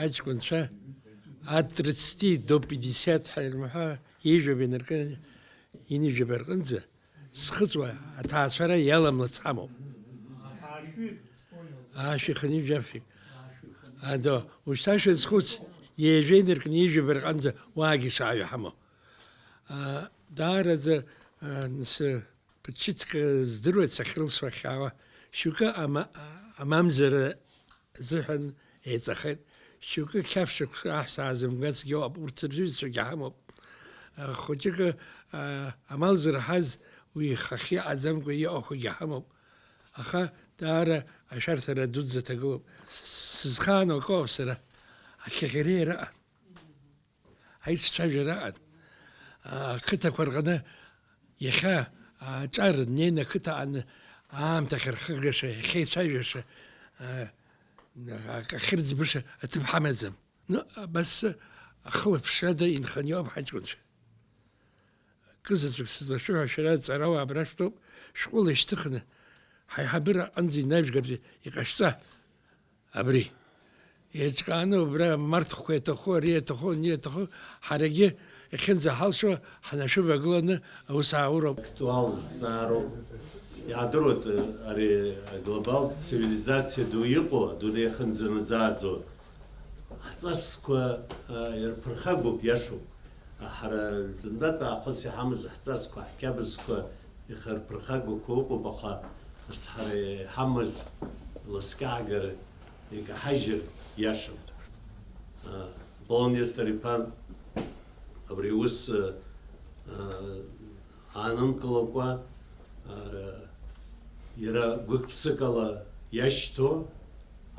аҷкәынцәа, от тридцати до пятидесяти ҳәа ирмаҳәа, ҩажәа инаркны, ҩажәа рҟынӡа зхыҵуа аҭаацәара иаламлац ҳамоуп. Аашәи хынҩажәи жәафҩык. Адо, ушьҭа шәазхәыц, ҩажәа инаркны ҩажәа рҟынӡа уаагьы шааҩы ҳамоу. А, даараӡа, а, нас, ԥыҭчыҭк здыруеит сахьрылсуа хьаауа. Шьоукы ама-, амамзара азыҳәан еиҵахеит. Шьоукы қьаф шықәса аҳәса аазымгацгьы ыҟоуп, урҭ рҩызцәагьы ҳамоуп. Хәыҷык, а, амал зырҳаз уи ихахьы иҟаӡамкәа иҟақәагьы ҳамоуп. Аха даара ашәарҭара дуӡӡа ҭагылоуп. С-, сызхаану акоуп сара. Ақьаӷьариа рыҟан. Аиццәажәара ыҟан. Ақыҭақәа рҟны иахьа аҿар днеины ақыҭа аҟны аамҭа ахьырхыгаша, иахьеицәажәаша, а, ак ахьырӡбаша аҭыԥ ҳамаӡам. Ну, абас ахылаԥшрада инханы иҟоуп ҳаҷкәынцәа. Кызаҵәык сызлашәо ҳәа шәара аҵарауаа абра шәтәоуп, шәҟәыла ишьҭыхны, ҳаиҳабыра аҟынӡа инажәгартә иҟашәҵа. Абри еиҿкааны убра амарҭқәа иаҭаху, ари иаҭаху, ани иаҭаху, ҳарагьы иахьынӡаҳалшо ҳнашәывагыланы аус аауроуп. Актуал зҵаароуп. Иаадыруеит, ари аглобалтә цивилизациа ду иҟоу, адунеи ахьынӡанаӡааӡо ҳҵасқәа, а, ирԥырхагоуп, иашоуп. Ҳара жәытәнатә аахыс иҳамаз ҳҵасқәа, ҳқьабзқәа ихырԥырхагақәа ыҟоуп, аха Нас ҳара иҳамаз ласкьаагара икаҳажьыр иашам. Аполлон Нестор-иԥа абри аус, а, аанымгылакәа, а, иара гәык-ԥсыкала иашьҭоу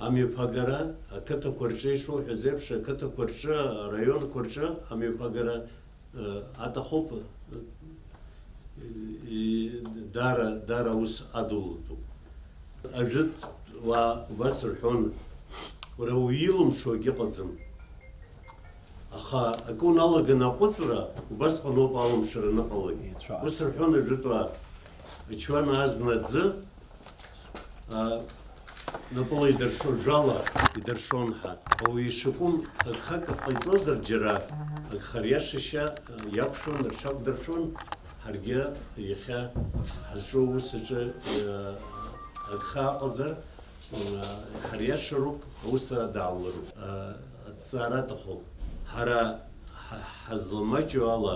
амҩаԥагара ақыҭақәа рҿы, ишуҳәаз еиԥш, ақыҭақәа рҿы, араионқәа рҿы амҩаԥагара, а, аҭахуп, и-, даара, даара аус адулатәуп. Ажәытә уаа убас рҳәон, уара уҩы илымшо акгьы ыҟаӡам. Аха акы уналаган аҟәыҵра, убасҟаноуп алымшара аныҟалогь. Еицәа. Ус рҳәон ажәытәаа, ачуан азна аӡы, а, напыла идыршо, жәала идыршон ҳәа. Ауаҩы ишакәым агхак ҟаиҵозар џьара, агха риашашьа, а, иақәшәон, рҽақәдыршәон, ҳаргьы иахьа ҳазҿу аус аҿы, а, агха аҟазар, Ҳариашароуп, аус адаалароуп, аҭҵаара аҭахуп. Ҳара ҳа-, ҳазламаҷу ала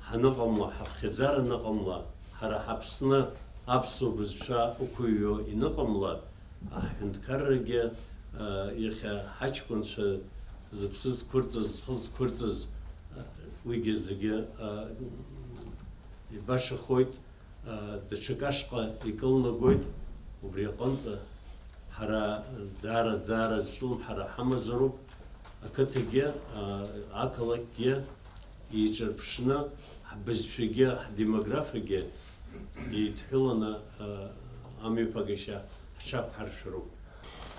ҳаныҟамла, ҳаԥхьаӡара аныҟамла, ҳара ҳаԥсны аԥсуа бызшәа ықәыҩуа иныҟамла, аҳәынҭқаррагьы, а, иахьа ҳаҷкәынцәа зыԥсы зқәырҵаз, зхы зқәырҵаз, а, уигьы зегьы, а, ибашахоит. Даҽак ашҟа икылнагоит, убри аҟынтә ҳара даара, даара зҿлымҳара ҳамазароуп, ақыҭагьы, ақалақьгьы еиҿырԥшны, ҳбызшәагьы, ҳдемографиагьы еидҳәыланы амҩаԥагашьа ҳҽақәҳаршәароуп.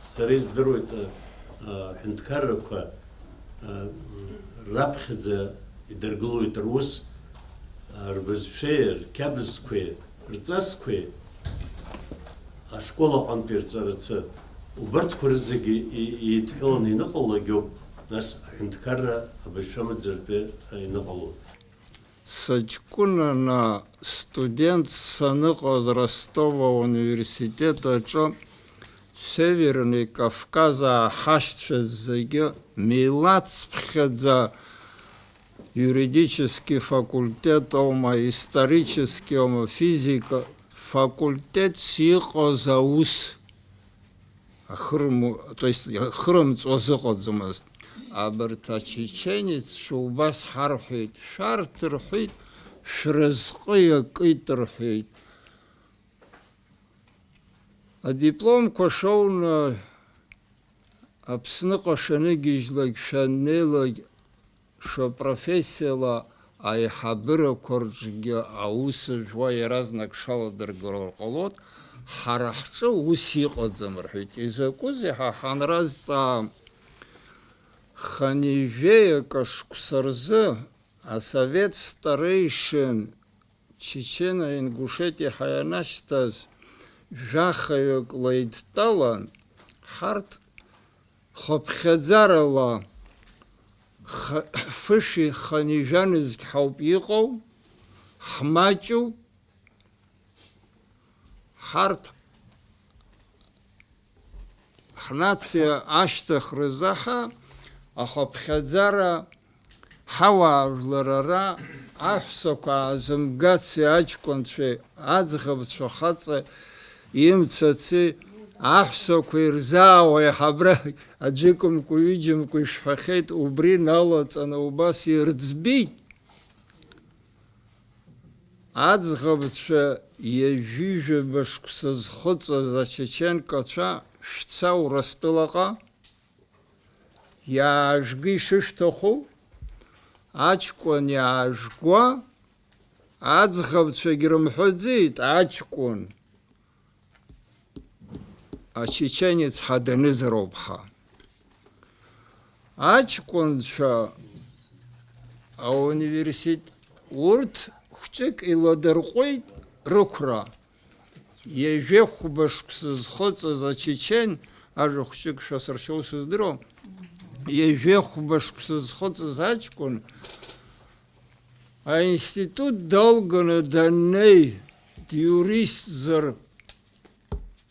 Сара издыруеит, а, а, аҳәынҭқаррақәа, а, раԥхьаӡа идыргылоит рус, а, рбызшәеи, рқьабзқәеи, рҵасқәеи, ашкол аҟынтәи рҵарацы. Убарҭқәа рызегьы и-, еидҳәаланы иныҟало агьоуп, нас аҳәынҭқарра абызшәа маӡаратәы, а, иныҟало. Сыҷкәынаны студент саныҟаз Ростов ауниверситет аҿы Северный Кавказ ҳашьцәа зегьы милаҭцыԥхьаӡа, юридический факультет аума, исторический аума, физика факультетс иҟаз аус ахырму-, то есть, хырымҵуа зыҟаӡамызт. Абарҭ ачеченеццәа убас ҳарҳәеит, шәарҭ рҳәеит, шәразҟы иакит рҳәеит. Адипломқәа шоуны Аԥсныҟа шәаныгьежьлак, шәаннеилак, шәапрофессиала аиҳабырақәа рҿгьы аус жәуа иаразнак шәаладыргылар ҟалоит, ҳара ҳҿы ус иҟаӡам, рҳәеит. Изакәызеи ҳәа ҳанразҵаа, хынҩажәеи акы шықәса рзы асовет старейшин Чечено-Ингушетиа ҳәа ианашьҭаз жәахаҩык леидтәалан, ҳарҭ хыԥхьаӡарала х-, фышәи хынҩажәи нызқь ҳауп иҟоу, ҳмаҷуп, ҳарҭ ҳнациа ашьҭыхразы ҳа ахыԥхьаӡара ҳауаажәлар ара аҳәсақәа аазымгаци аҷкәынцәеи аӡӷабцәа хаҵа имцаци аҳәсақәа ирзаауа иаҳабра аӡәыкымкәа ҩыџьамкәа ишәҳәахьеит, убри налаҵаны убас ирӡбеит. Аӡӷабцәа ҩажәижәаба шықәса зхыҵыз ачеченкацәа шәца Урыстәылаҟа, иаажәги шышәҭаху, аҷкәын иаажәгуа, аӡӷабцәагь рымҳәаӡеит, аҷкәын. Ачеченец ҳа данызароуп ҳа. Аҷкәынцәа ауниверситет, урҭ хәҷык иладырҟәит рықәра. Ҩажәи хәба шықәса зхыҵыз ачечен, ажәа хәҷык шәасыршьоу сыздыруам, ҩажәи хәба шықәса зхыҵыз аҷкәын аинститут далганы даннеи, диуристзар,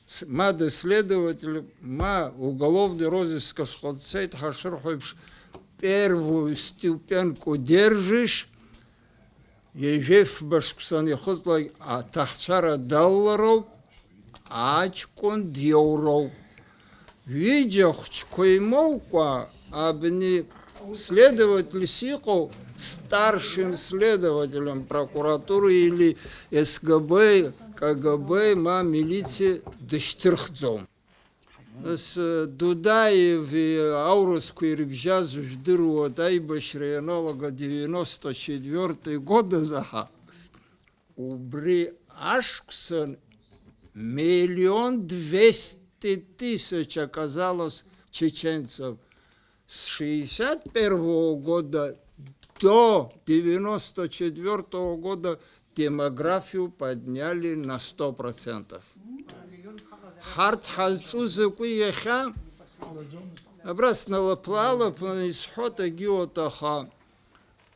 с-, ма дыследователь, ма уголовный розыск ашҟа дцеит, ҳашырҳәо еиԥш, первую ступеньку держишь, ҩажәи фба шықәса анихыҵлак аҭаҳцәара далалароуп, аҷкәын диоуроуп. Ҩыџьа хәыҷқәа имоукәа, абни следовательс иҟоу, старшим следователем прокуратуры или С Г Б, К Г Б, ма милициа дышьҭырхӡом. Нас, э, Дудаеви аурысқәеи рыбжьаз жәдыруа аибашьра ианалага девяносто четвёртый годазы ҳа, убри ашықәсан миллион двести тысяч оказалось чеченцев. С шестьдесят первого года до девяносто четвёртого года демографию подняли на сто процентов. Ҳарҭ ҳазҿу закәи иахьа? Абра сналаԥла-аалаԥланы исҳәоит, егьиуеит, аха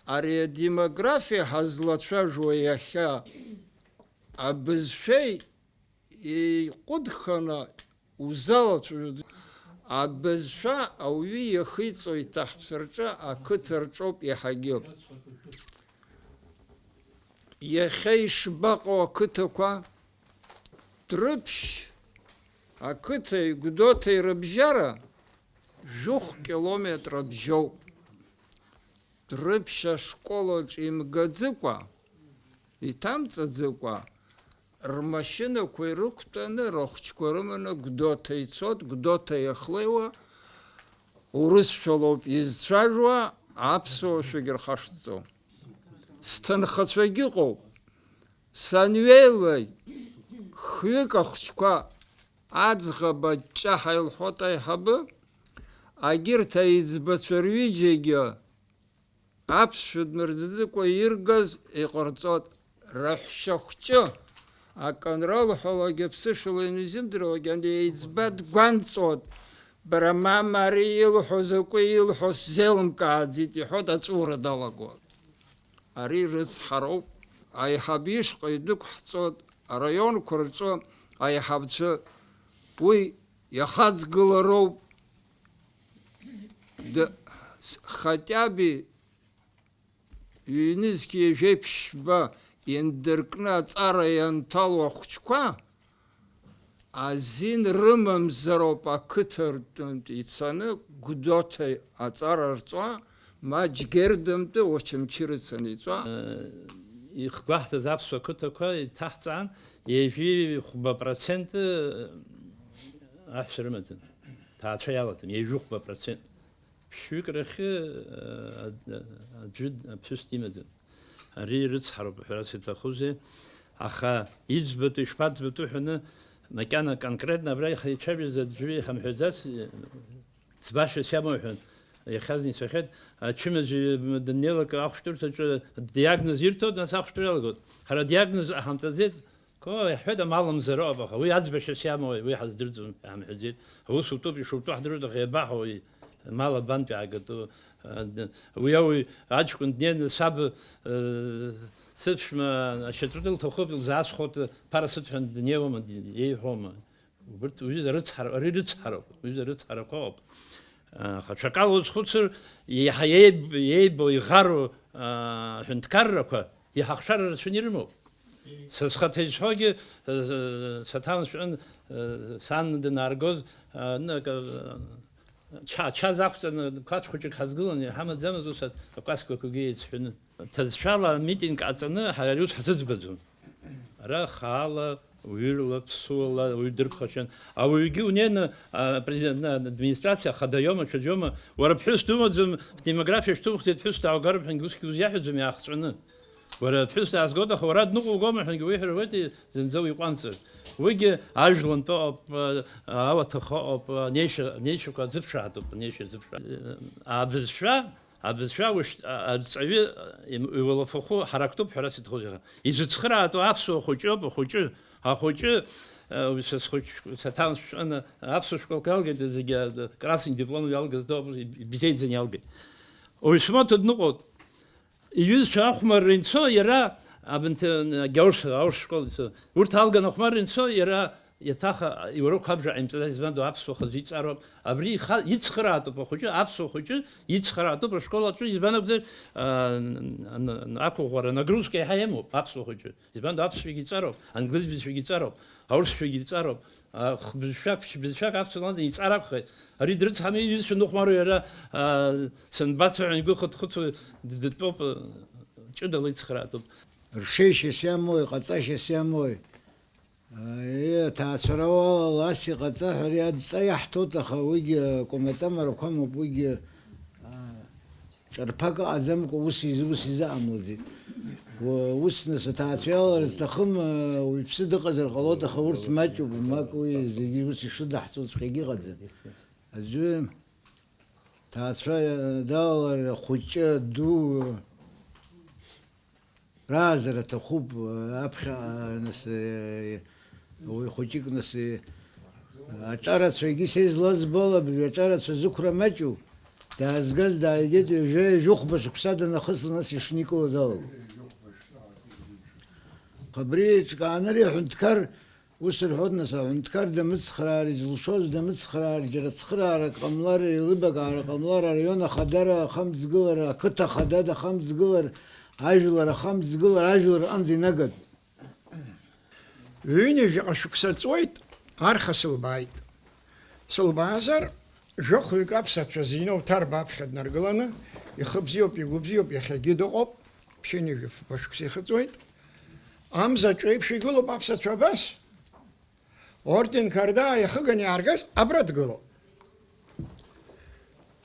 ари адемографиа ҳазлацәажәо иахьа абызшәеи еиҟәыдханы узалацәажәо, абызшәа ауаҩы иахиҵо иҭаҳцәа рҿы, ақыҭа рҿоуп иаҳагьы. Иахьа ишбаҟоу ақыҭақәа, Дрыԥшь ақыҭеи Гәдоуҭеи рыбжьара жәохә километр бжьоуп. Дрыԥшь ашкол аҿы имгаӡыкәа, иҭамҵаӡыкәа, рмашьынақәа ирықәтәаны, рыхәҷқәа рыманы Гәдоуҭа ицоит, Гәдоуҭа иахлеиуа, урысшәалоуп изцәажәо, аԥсуашәагьы рхашҭӡом. Сҭынхацәагьы ыҟоуп. Санҩеилак, хҩык ахәҷқәа аӡӷаб аҷҷаҳәа илҳәоит аиҳабы, агьырҭ аиҵбацәа рҩыџьагьы аԥсшәа дмырӡыӡакәа иргаз иҟарҵоит. Раҳәшьа хәҷы, акы анралҳәалак, аԥсышәала ианизымдыруагь, ани еиҵба дгәанҵуеит, бара, мама, ари илҳәо закәи илҳәо сзеилымкааӡеит, иҳәоит, аҵәуара далагоит. Ари рыцҳароуп, аиҳаб ишҟа идәықәҳҵоит, араионқәа рҿы аиҳабцәа уи иахаҵгылароуп. Д-, с-, хотя бы ҩнызқь ҩажәеиԥшьба иандыркны аҵара ианҭало ахәҷқәа азин рымамзароуп ақыҭа ртәынтә ицаны Гәдоуҭа аҵара рҵо, ма Џьгердантәи Очамчы рыцаны иҵо. Ихгәаҳҭаз аԥсуа қыҭақәа иҭаҳҵаан, ҩажәи хәба процент аҳәса рымаӡам, ҭаацәа иалаӡам, ҩажәи хәба процент. Ԥшьҩык рахьы, э, аӡ-, аӡәы аԥҳәыс димаӡам. Ари рыцҳароуп, ҳәарас иҭахузеи? Аха иӡбатәу, ишԥаӡбатәу ҳәаны, макьана конкретно абра иха-, ицәажәаз аӡәы иҳамҳәаӡац, э, ӡбашьас иамоу ҳәан, иахьазны ицахьеит, ачымазаҩ даннеилак ахәшәтәырҭаҿы диагноз ирҭоит, нас ахәшәтәра иалагоит. Ҳара диагноз ҳамҵаӡеит, Ко, иаҳҳәеит, амал мзароуп, аха уи аӡбашьас иамоу, уи ҳаздырӡом, иаҳамҳәаӡеит. Аус утәуп, ишутәу ҳдыруеит, аха иабаҳуа уи, амал абантәи аагатәу? Уи ауаҩ аҷкәын днеины саб, э, сыԥшәма ашьаҿа лҭахуп, илзаасхәоит, ԥара сыҭ ҳәа днеиуама, иеиҳәома? Убырҭ, уҩыза рыцҳара, ари рыцҳароуп, уҩыза рыцҳарақәа ыҟоуп. Аха ҽакала уазхәыцыр, еиҳа еиб-, еибо, иӷаруа, аа, аҳәынҭқаррақәа иаҳа ахшара рацәаны ирымоуп. Са схаҭа изҳәогьы, э, саҭаанҵәан, э, сан данааргоз, э, ны-, акы, э, ча-, ачаз ақәҵаны, қәацә хәыҷык ҳазгылан, иҳамаӡамызт ус акәасқьақәагьы еиҵҳәаны. Ҭыӡшәала амитинг ҟаҵаны, ҳара ари ус ҳзыӡбаӡом. Ара хаала, уҩырла, ԥсуала, ауаҩ дырԥхашьан. Ауаҩгьы унеины, а, президент, на, администрациа, ахадаиома, ҽаӡәома, уара ԥҳәыс думаӡам, демографиа шьҭумхӡеит, ԥҳәыс дааугароуп ҳәангьы усгьы узиаҳәаӡом, иаахҵәаны. Уара ԥҳәыс даазгоит, аха уара дныҟәугома ҳәангьы уиҳәар ауеит, зынӡа уиҟәанҵыр. Уигьы ажәлантәи ыҟоуп, а, ауаҭах ыҟоуп, а, неишьа, неишьақәа аӡыԥшаатәуп, неишьа аӡыԥшаа. Абызшәа Абызшәа ушьҭ-, а-, арҵаҩы, а, им-, иуалафахәы ҳарактәуп ҳәа расиҭахузеи. Изыцхраатәу аԥсуа хәыҷоуп, ахәыҷы, ахәыҷы, а, уи са схәыҷ-, саҭаанҵәан, аԥсуа школк иалгеит, зегьы, а, красный диплом иалгаз доуп, ибзеиӡаны иалгеит. Уи смоҭа дныҟәоит. Иҩызцәа ахәмарра инцо, иара абанҭ-, агьаурс, аурс школ ицо. Урҭ алган ахәмарра инцо, иара Иаҭах, иуарыхә абжа ҟаимҵаӡац, избан ду аԥсуа хазы иҵароуп. Абри иха-, ицхраатәуп ахәыҷы, аԥсуа хәыҷы ицхраатәуп ашкол аҿы, избан акәзар, а, н-, н-, ақәыӷәӷәара, нагрузка еиҳа имоуп аԥсуа хәыҷы. Избан ду аԥсшәагьы иҵароуп, англызбызшәагьы иҵароуп, аурысшәагьы иҵароуп, а, хбызшәак, ԥшьбызшәак аԥсуа лан иҵар акәхеит. Ари дрыцҳами, иҩызцәа ныҟәмаруа иара, а, санбацо ҳәа игәы хыҭхыҭуа д-, дтәоуп, а, ҷыдала ицхраатәуп. Ршеишьас иамои, ҟаҵашьас иамои? Аиеи, аҭаацәара уалала ас иҟаҵа ҳәа ари адҵа иаҳҭоит, аха уигьы акәамаҵамарақәа амоуп, уигьы, аа, ҿырԥак ыҟаӡамкәа ус изы, ус изыҟамлаӡеит. Уа-, ус нас аҭаацәа иалалар зҭахым, аа, уаҩԥсы дыҟазар ҟалоит, аха урҭ маҷуп, мак уи зегьы ус ишыдаҳҵоҵәҟьагьы ыҟаӡам. Аӡәы ҭаацәа далалар, хәыҷы, ду, Раазара аҭахуп, аԥхьаҟа, нас, уаҩ хәыҷык, нас, аҿарацәа, егьи са излазбо ала, абри аҿарацәа зықәра маҷу, даазгаз дааигеит, ҩажәа, ҩажәихәба шықәса данахысла, нас ишникыло далагоит. Аха абри еиҿкааны ари аҳәынҭқар Ус рҳәоит, нас, аҳәынҭқар дамыцхраар, изылшоз дамыцхраар, џьара цхыраарак ҟамлар, еилыбакаара ҟамлар, араион ахадара ахамҵгылар, ақыҭа ахада дахамҵгылар, ажәлар ахамҵгылар, ажәлар рҟынӡа инагатәуп. Ҩынҩажәаҟа шықәса ҵуеит, арха сылбааит. Сылбаазар, жәохәҩык аԥсацәа зиноу Ҭарба аԥхьа днаргыланы, ихы бзиоуп, игәы бзиоуп, иахьагьы дыҟоуп, ԥшьынҩажәи фба шықәса ихыҵуеит. Амзаҿ еиԥш игылоуп аԥсацәа абас. Орден Қардаа иахыганы иааргаз абра дгылоуп.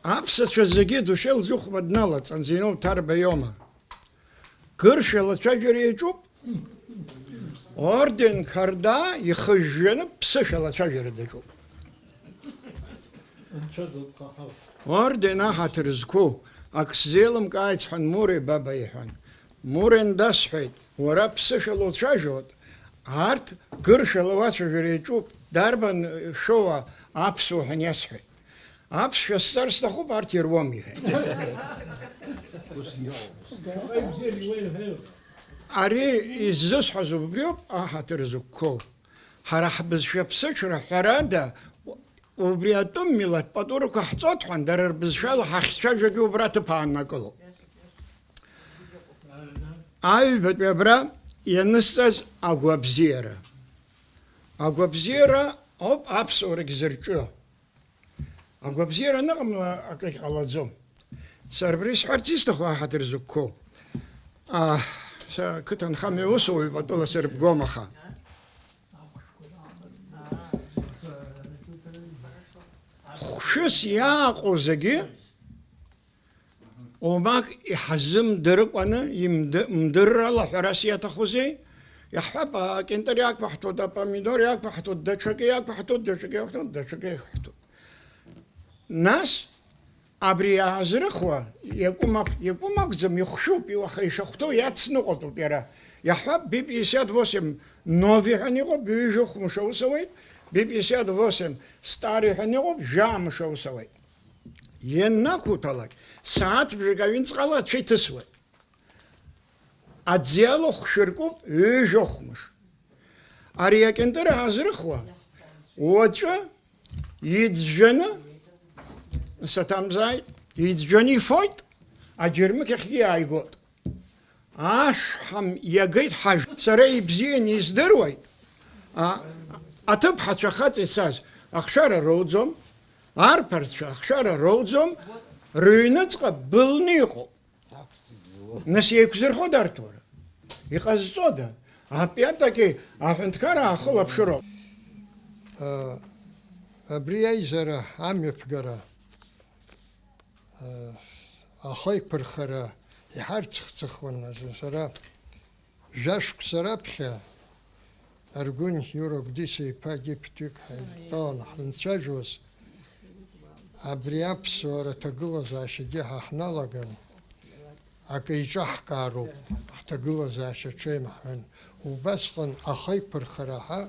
Аԥсацәа зегьы Душел Зыхәба дналаҵан, Зиноу Ҭарба иоума? Гыршәа лацәажәара иаҿуп. Орден Қардаа ихыжәжәаны ԥсышәа лацәажәара даҿуп. Анцәа зылԥхахьоу. Орден аҳаҭыр зқәу, ак сзеилымкааит, сҳәан, Муре, баба, иҳәан. Мурен дасҳәеит, уара ԥсышәала уцәажәоит, арҭ гыршәала уацәажәара иаҿуп, дарбан шәоуа аԥсуа ҳәа иасҳәеит. Аԥсшәа сҵар сҭахуп, арҭ ируам, иҳәеит. Ари иззысҳәаз убриоуп аҳаҭыр зықәқәоу. Ҳара ҳбызшәа ԥсыҽра, ҳәарада, убри атәым милаҭ пату рықәаҳҵоит ҳәан, дара рбызшәала ҳахьцәажәогьы убра аҭыԥ ааннакылоуп. Аҩбатәи абра ианысҵаз агәабзиара. Агәабзиара ауп аԥсуарагь зырҿио. Агәабзиара аныҟамла акагь ҟалаӡом. Сара абри сҳәарц исҭаху аҳаҭыр зықәқәоу. А, са қыҭанхамҩа усуҩуп, атәыла сырбгом, аха. Хәшәыс иааҟоу зегьы, омак иҳазымдыркәаны, имды-, мдыррала ҳәарас иаҭахузеи? Иаҳҳәап, акьынтыр иақәаҳҭуеит, апомидор иақәаҳҭуеит, даҽакы иақәаҳҭуеит, даҽакы иақәаҳҭуеит, даҽакы иақәаҳҭуеит. Нас, абри иаазрыхуа, иакәым ак-, иакәым акәӡам, ихәшәуп, уаха ишахәҭоу иацныҟәатәуп иара. Иаҳҳәап, би пятьдесят восемь нови ҳәа иҟоуп, ҩажәа хәмыш аус ауеит, би пятьдесят восемь стари ҳәа иҟоуп, жәамш аус ауеит. Ианнақәуҭәалак, сааҭ бжак аҩныҵҟала ацәа иҭысуеит. Аӡиала хәшәыркуп, ҩажәа хәмыш. Ари акьынтыр аазрыхуа, уаҵәы иӡәӡәаны, саҭамзааит, иӡәӡәаны ифоит, аџьармыкьахьгьы иааигоит. Ашҳам иагеит ҳажә. Сара ибзианы издыруеит. А, аҭыԥҳацәа хаҵа ицаз ахшара роуӡом, арԥарцәа ахшара роуӡом, рыҩныҵҟа былны иҟоуп. Нас еиқәзырхода арҭ уара? Иҟазҵода? Опять-таки аҳәынҭқарра аахылаԥшыроуп. А, абри аизара амҩаԥгара, а, ахеиқәырхара иҳарцыхцыхуан азы сара. Жәашықәса раԥхьа Аргәын Иура Гәдиса-иԥа гьы ԥҭҩык ҳаидтәалан ҳанцәажәоз, абри аԥсуара аҭагылазаашьагьы ҳа ҳналаган, акы иҿаҳкаароуп ҳҭагылазаашьа ҽеим ҳҳәан, убасҟан ахеиқәырхара ҳәа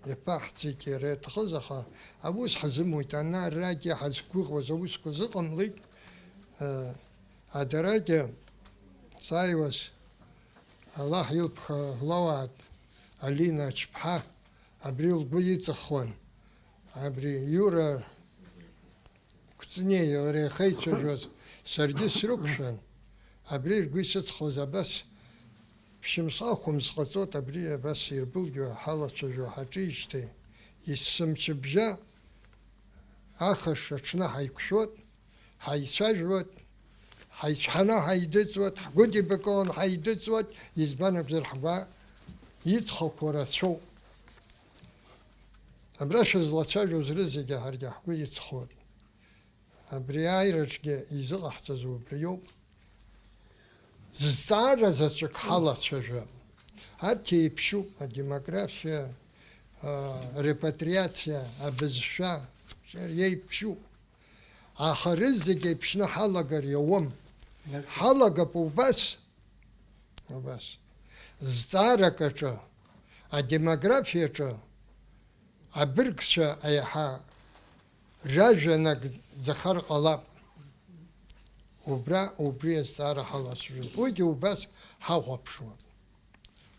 иаԥаҳҵеит иара иаҭахыз, аха аус ҳзымуит, ана-арагьы ҳазқәгәыӷуаз аусқәа зыҟамлеит, э, адарагьы сааиуаз Аллаҳ илԥха лоуааит, Алина Ачԥҳа, Абри лгәы иҵахуан. Абри Иура Кәҵниеи лареи ахьеицәажәоз саргьы срықәшәан. Абри ргәы исыҵхуаз абас, ԥшьымз ахәымз ҟаҵоит, абри абас ирбылгьо ҳалацәажәо ҳаҿижьҭеи, есымчыбжьа ахаш аҽны ҳаиқәшәоит, ҳаицәажәоит, ҳаицәҳаны ҳаидыҵуеит, ҳгәыдибакылан ҳаидыҵуеит, избан акәзар ҳгәы иҵхақәо рацәоуп. Абра шәызлацәажәоз рызегьы ҳаргьы ҳгәы иҵхоит. Абри ааираҿгьы изыҟаҳҵаз убриоуп. Зҵаара заҵәык ҳалацәажәап. Арҭ еиԥшьуп, адемографиа, а, репатриациа, абызшәа, еиԥшьуп. Аха рызегь еиԥшьны ҳалагар иауам. Ҳалагап убас, убас. Зҵаарак аҿы, адемографиаҿы абыргцәа аиҳа ражәа нагӡахар ҟалап. Убра, убри азҵаара ҳалацәажәоит. Уигьы убас ҳахәаԥшуа.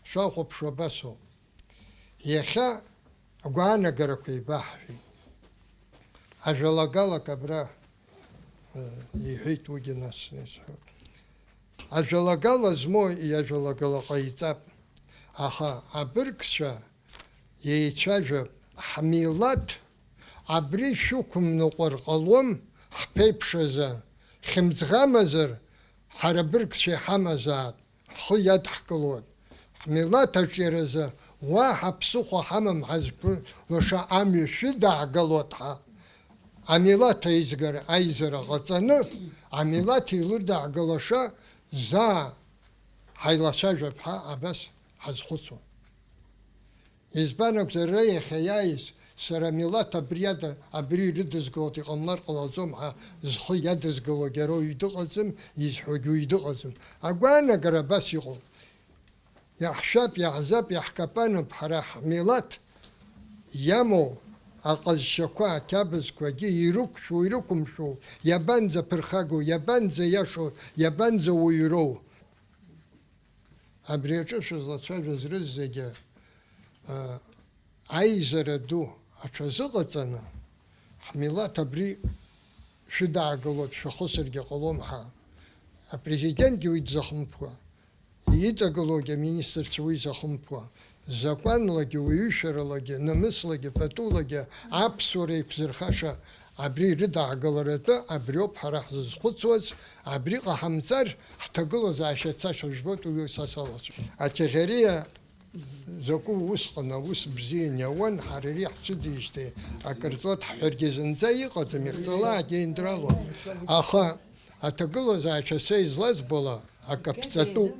Шахәаԥшуа абасоуп. Иахьа агәаанагарақәа еибаҳҳәеит. Ажәалагалак абра, э, иҳәеит уигьы нас, исҳәоит. Ажәалагала змоу иажәалагала ҟаиҵап, аха абыргцәа еицәажәап, ҳмилаҭ абри шәықәымныҟәар ҟалом, ҳԥеиԥш азы, хьымӡӷ амазар, ҳара абыргцәа иҳамазаап. Ҳхы иадҳкылоит. Ҳмилаҭ аҿиаразы уаҳа ԥсыхәа ҳамам ҳазқәылаша амҩа шәыдаагалоит ҳәа. Амилаҭ аизгара, аизара ҟаҵаны, амилаҭ еилырдаагалаша заа ҳаилацәажәап ҳәа абас ҳазхәыцуан. Избан акәзар, ара иахьа иааиз, сара амилаҭ абри ада, абри ирыдызгалоит, иҟамлар ҟалаӡом ҳәа зхы иадызгалогьы ара уаҩ дыҟаӡам, изҳәогьы уаҩ дыҟаӡам. Агәаанагара абас иҟоуп. Иаҳшәап, иаҳзап, иаҳкапануп ҳара ҳмилаҭ иамоу аҟазшьақәа, ақьабзқәагьы ирықәшәоу, ирықәымшәоу, иабанӡаԥырхагоу, иабанӡаиашоу, иабанӡауаҩроу. Абри аҿы шәызлацәажәоз рызегьы, а, аизара ду аҽазыҟаҵаны, ҳмилаҭ абри шәыдаагалоит, шәахысыргьы ҟалом ҳәа, апрезидентгьы уи дзахымԥуа, иҵагылоугьы аминистрцәа уи захымԥуа, закәанлагьы, уаҩышәаралагьы, намыслагьы, патулагьы аԥсуара еиқәзырхаша абри рыдаагаларатәы абриоуп ҳара ҳзызхәыцуаз, абри ҟаҳамҵар, ҳҭагылазаашьа цаша жәбоит, уи са салацәажәоит. Аҭеӷьариа закәу усҟан аус бзиан иауан, ҳара ари ҳцәыӡижьҭеи акыр ҵуеит ҳҳәаргьы зынӡа иҟаӡам, ихҵалаагьы еиндралуан. Аха аҭагылазаашьа са излазбо ала, акы аԥҵатәуп.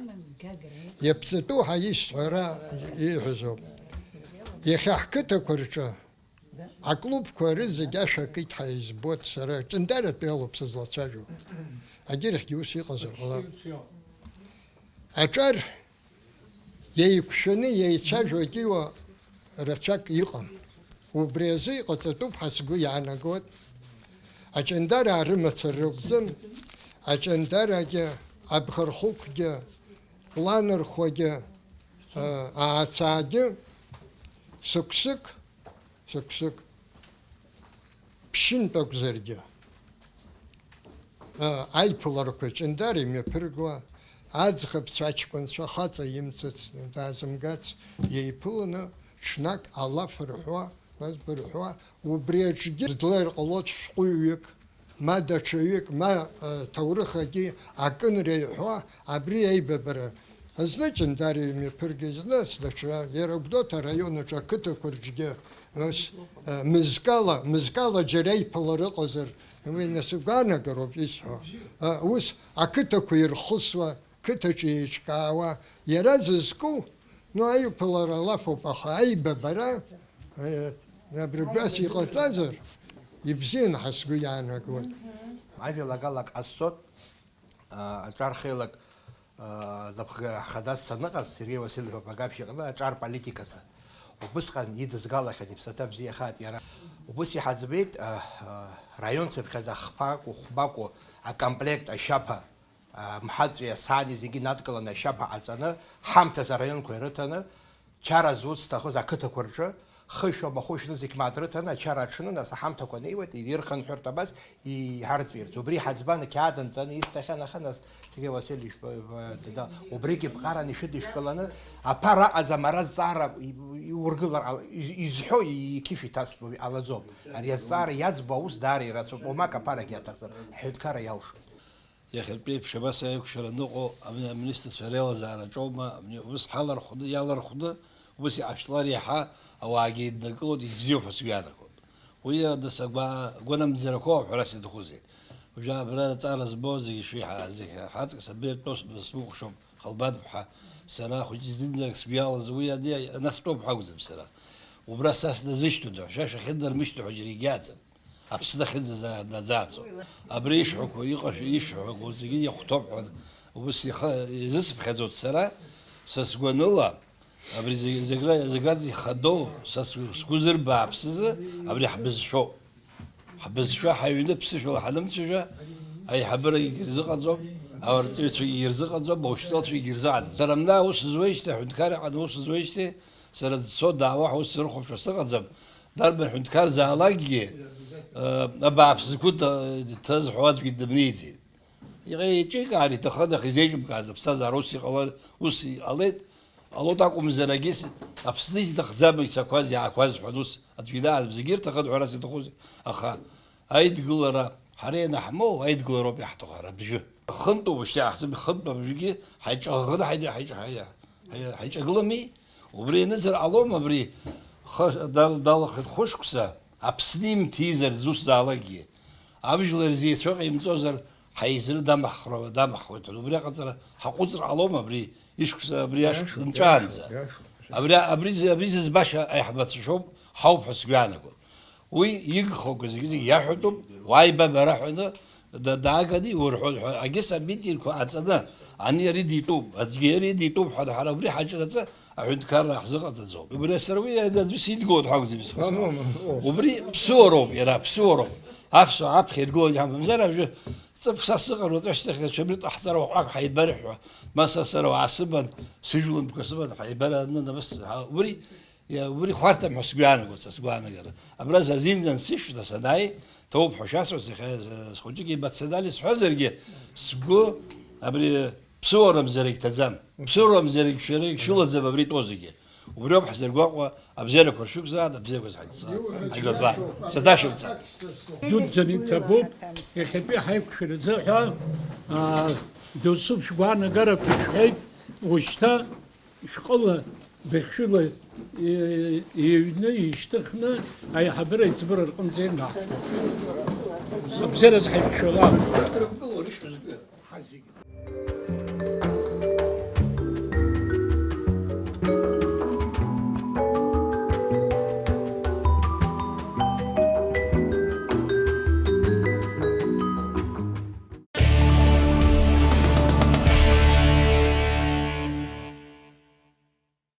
Иаԥҵатәу ҳәа исҳәара ииҳәозоуп. Иахьа ҳқыҭақәа рҿы аклубқәа рызегь ашәа акит ҳәа избоит сара, ҷындаратәи алоуп сызлацәажәо. Агьырахьгьы ус иҟазар ҟалап. Аҿар еиқәшәаны еицәажәо акьиуа рацәак иҟам. Убри азы иҟаҵатәуп ҳәа сгәы иаанагоит. Аҷандараа рымацара ракәӡам, аҷандарагьы, абӷархықәгьы, планырхәагьы, а, ааҵаагьы, сықәсык, сықәсык, ԥшьынтә акәзаргьы, а, аиԥыларақәа ҷандар имҩаԥыргуа, аӡӷабцәа, аҷкәынцәа, хаҵа имцыцны, даазымгац, еиԥыланы, ҽнак алаф рҳәуа, гәазб рҳәуа, убри аҿгьы длеир ҟалоит шәҟәыҩҩык, ма даҽаҩык, ма, э, ҭоурыхагьы акынра иҳәо, абри аибабара. Зны Ҷандари имҩаԥыргеит, зны ас даҽа, иара Гәдоуҭа араион аҿы ақыҭақәа рҿгьы, ус, э, мызкала, мызкала џьара аиԥылара ыҟазар, уи нас игәаанагароуп исҳәо. Э, ус ақыҭақәа ирхысуа, қыҭаҿы еиҿкаауа, иара зызку, ну, аиԥылара лафуп, аха аибабара, э, абри убас иҟаҵазар, ибзиан ҳәа сгәы иаанагоит. Ажәалагала ҟасҵоит, а, аҿар хеилак, а, запхга-, хадас саныҟаз, Сергеи Васильев Апагашә иҟны аҿар политиказы. Убысҟан идызгалахьан, иԥсаҭа бзиахааит иара. Убыс иҳаӡбеит, а, а, раион цыԥхьаӡа хԥакәу, хәбакәу акомплект ашьаԥа. Мҳаҵәи асаани зегьы инадкыланы ашьаԥа ҟаҵаны, ҳамҭас араионқәа ирыҭаны, чара зуц зҭахыз ақыҭақәа рҿы Хышәа махәышәа зегь мааҭ рыҭаны, ачара аҽны, нас аҳамҭақәа неиуеит, ирхынҳәыртә абас, иҳарҵәирц. Убри ҳаӡбан, қьаад анҵаны исҭахьан, аха, нас, Сергеи Васильевич, ба-, ба-, дада, убригьы ԥҟаран ишәыдышәкыланы, аԥара аҟаӡам, ара зҵаара и-, иургылар ала, из-, изҳәо иқьышә иҭасуа ҟалаӡом. Ари азҵаара иаӡбо аус даара ирацәоуп, уамак аԥарагьы аҭахӡам, ҳҳәынҭқарра иалшоит. Иахьатәи еиԥш абас аиқәшәара аныҟоу, абни аминистрцәа реилазаараҿоума, абни ус ҳалархәны, иалархәны, ус иҟашәҵалар иаҳа ауаагьы еиднакылоит, ибзиоуп ҳәа сгәы иаанагоит. Уи, нас, агәа-, агәанамӡарақәоуп ҳәа расҳәеит. Уажәы абра аҵара збо зегьы шәеиҳа-, зегьы ҳаҵкыс абри атәы смыхәшоуп, Халбаҭ-ԥҳа, сара хәыҷы зынӡак сгәы иалаз уи ани-, анастәоуп ҳәа акәӡам сара. Убра са сназышьҭуеит ҳәа, шәа шәахьынармышьҭуа ҳәа џьара егьаӡам. Аԥсны ахьынӡазаа-, наӡааӡо. Абри ишҳәақәо, иҟашәо, ишҳәақәо зегьы иахәҭоуп ҳәа, ус ихы, изысыԥхьаӡоит сара, са сгәаныла, абри зегь-, зегь ра-, зегь раҵкыс ихадоу, са сгәы, сгәы зырбаа аԥсызы, абри ҳбызшәоуп. Ҳбызшәа ҳаҩны ԥсышәала ҳанымцәажәа, аиҳабырагьы ирзыҟаҵом, ауарҵаҩцәагьы ирзыҟаҵом, аушьҭалцәагьы ирзыҟаҵом. Сара мна аус зуеижьҭеи, аҳәынҭқар иҟны аус зуеижьҭеи, сара дцо-даауа ҳус сырхәаԥшуа сыҟаӡам, дарбан ҳәынҭқар заалакгьы, э, абааԥс згәы ҭа-, ҭазҳәо аӡәгьы дымнеиӡеит. Иҟа-, еиҿикаар иҭахын, аха изеиҿымкааз аԥсҭазаара ус иҟалар, ус иҟалеит, ҟалоит акәымзар, егьыс Аԥсны изҭахӡам ицақәаз, иаақәаз ҳәа ус аӡәгьы даазб, зегьы ирҭахын ҳәа рас иҭахузеи? Аха аидгылара ҳара ианаҳмоу, аидгылароуп иаҳҭаху ҳара абжьы. Хынтәоуп, уажәшьҭа иаҳҭым, хынтә абжьгьы ҳаиҿаӷӷны ҳаи-, ҳаиҿ-, ҳаи-, ҳаи-, ҳаиҿагылами? Убри ианызар ҟалом, абри хы-, дал-, далахеит хәышықәса, Аԥсны имҭизар зусзаалакгьы. Абжьлар зеицәа ҟаимҵозар, ҳаизаны дамаҳхра-, дамаҳхуеит ҳәа. Убри аҟаҵара ҳаҟәыҵыр ҟалом, абри ишықәса, абри ашықәса Иашоуп, нҵәаанӡа. Иашоуп, иашоуп. Абри, абри, абри зызбаша аиҳабацәа шәоуп, ҳауп ҳәа сгәы иаанагоит. Уи игхаугьы зегьы-зегьы иаҳәатәуп, уааибабара ҳәаны да-, дааганы иурҳәоит ҳәа, агьыс амитингқәа ҟаҵаны, ани ари дитәуп, аӡәгьы ари дитәуп ҳәа, ҳара убри ҳаҿнаҵы аҳәынҭқарра ҳзыҟаҵаӡом. Убри сара уи аӡәы сидгылоит ҳәа акәӡам исхысуа. Убри ԥсыуароуп, иара ԥсыуароуп. Аԥсуаа аԥхьа иргылоит ҳәа, мамзар, ажәы ҵыԥх са сыҟан, уаҵәы ашьҭахь даҽа мҩык ҟаҳҵар, уаҟәак ҳаибар ҳәа, ма са сара уаасыман, сыжәлантәқәа сыман, ҳаибараны, нас, ҳа-, убри Иа-, убри хәарҭам ҳәа сгәы иаанагоит, са сгәаанагара. Абра сазинӡан сышәҭа санааи, ҭоуп ҳәа шәасҳәоит, сахьа-, с-, схәыҷык имацадалис сҳәазаргьы, сгәы абри ԥсыуарамзар егьҭаӡам. Ԥсыуарамзар егь шәара егь шәылаӡам абри итәоу зегьы. Убриоуп ҳзыргәаҟуа, абзиарақәа ршәықәзааит, абзиарақәа зҳаит. Ҳаибабаа. Саҭашәымца. Дуӡӡаны иҭабуп, иахьатәи ҳаиқәшәаразы ҳәа, аа, досу шәгәаанагарақәа шәҳәеит, ушьҭа Шәҟәыла, быхшәыла, е-, еиҩны ишьҭыхны аиҳабыра аиҵбыра рҟынӡа инаҳҵо. Абзиаразы ҳаиқәшәала.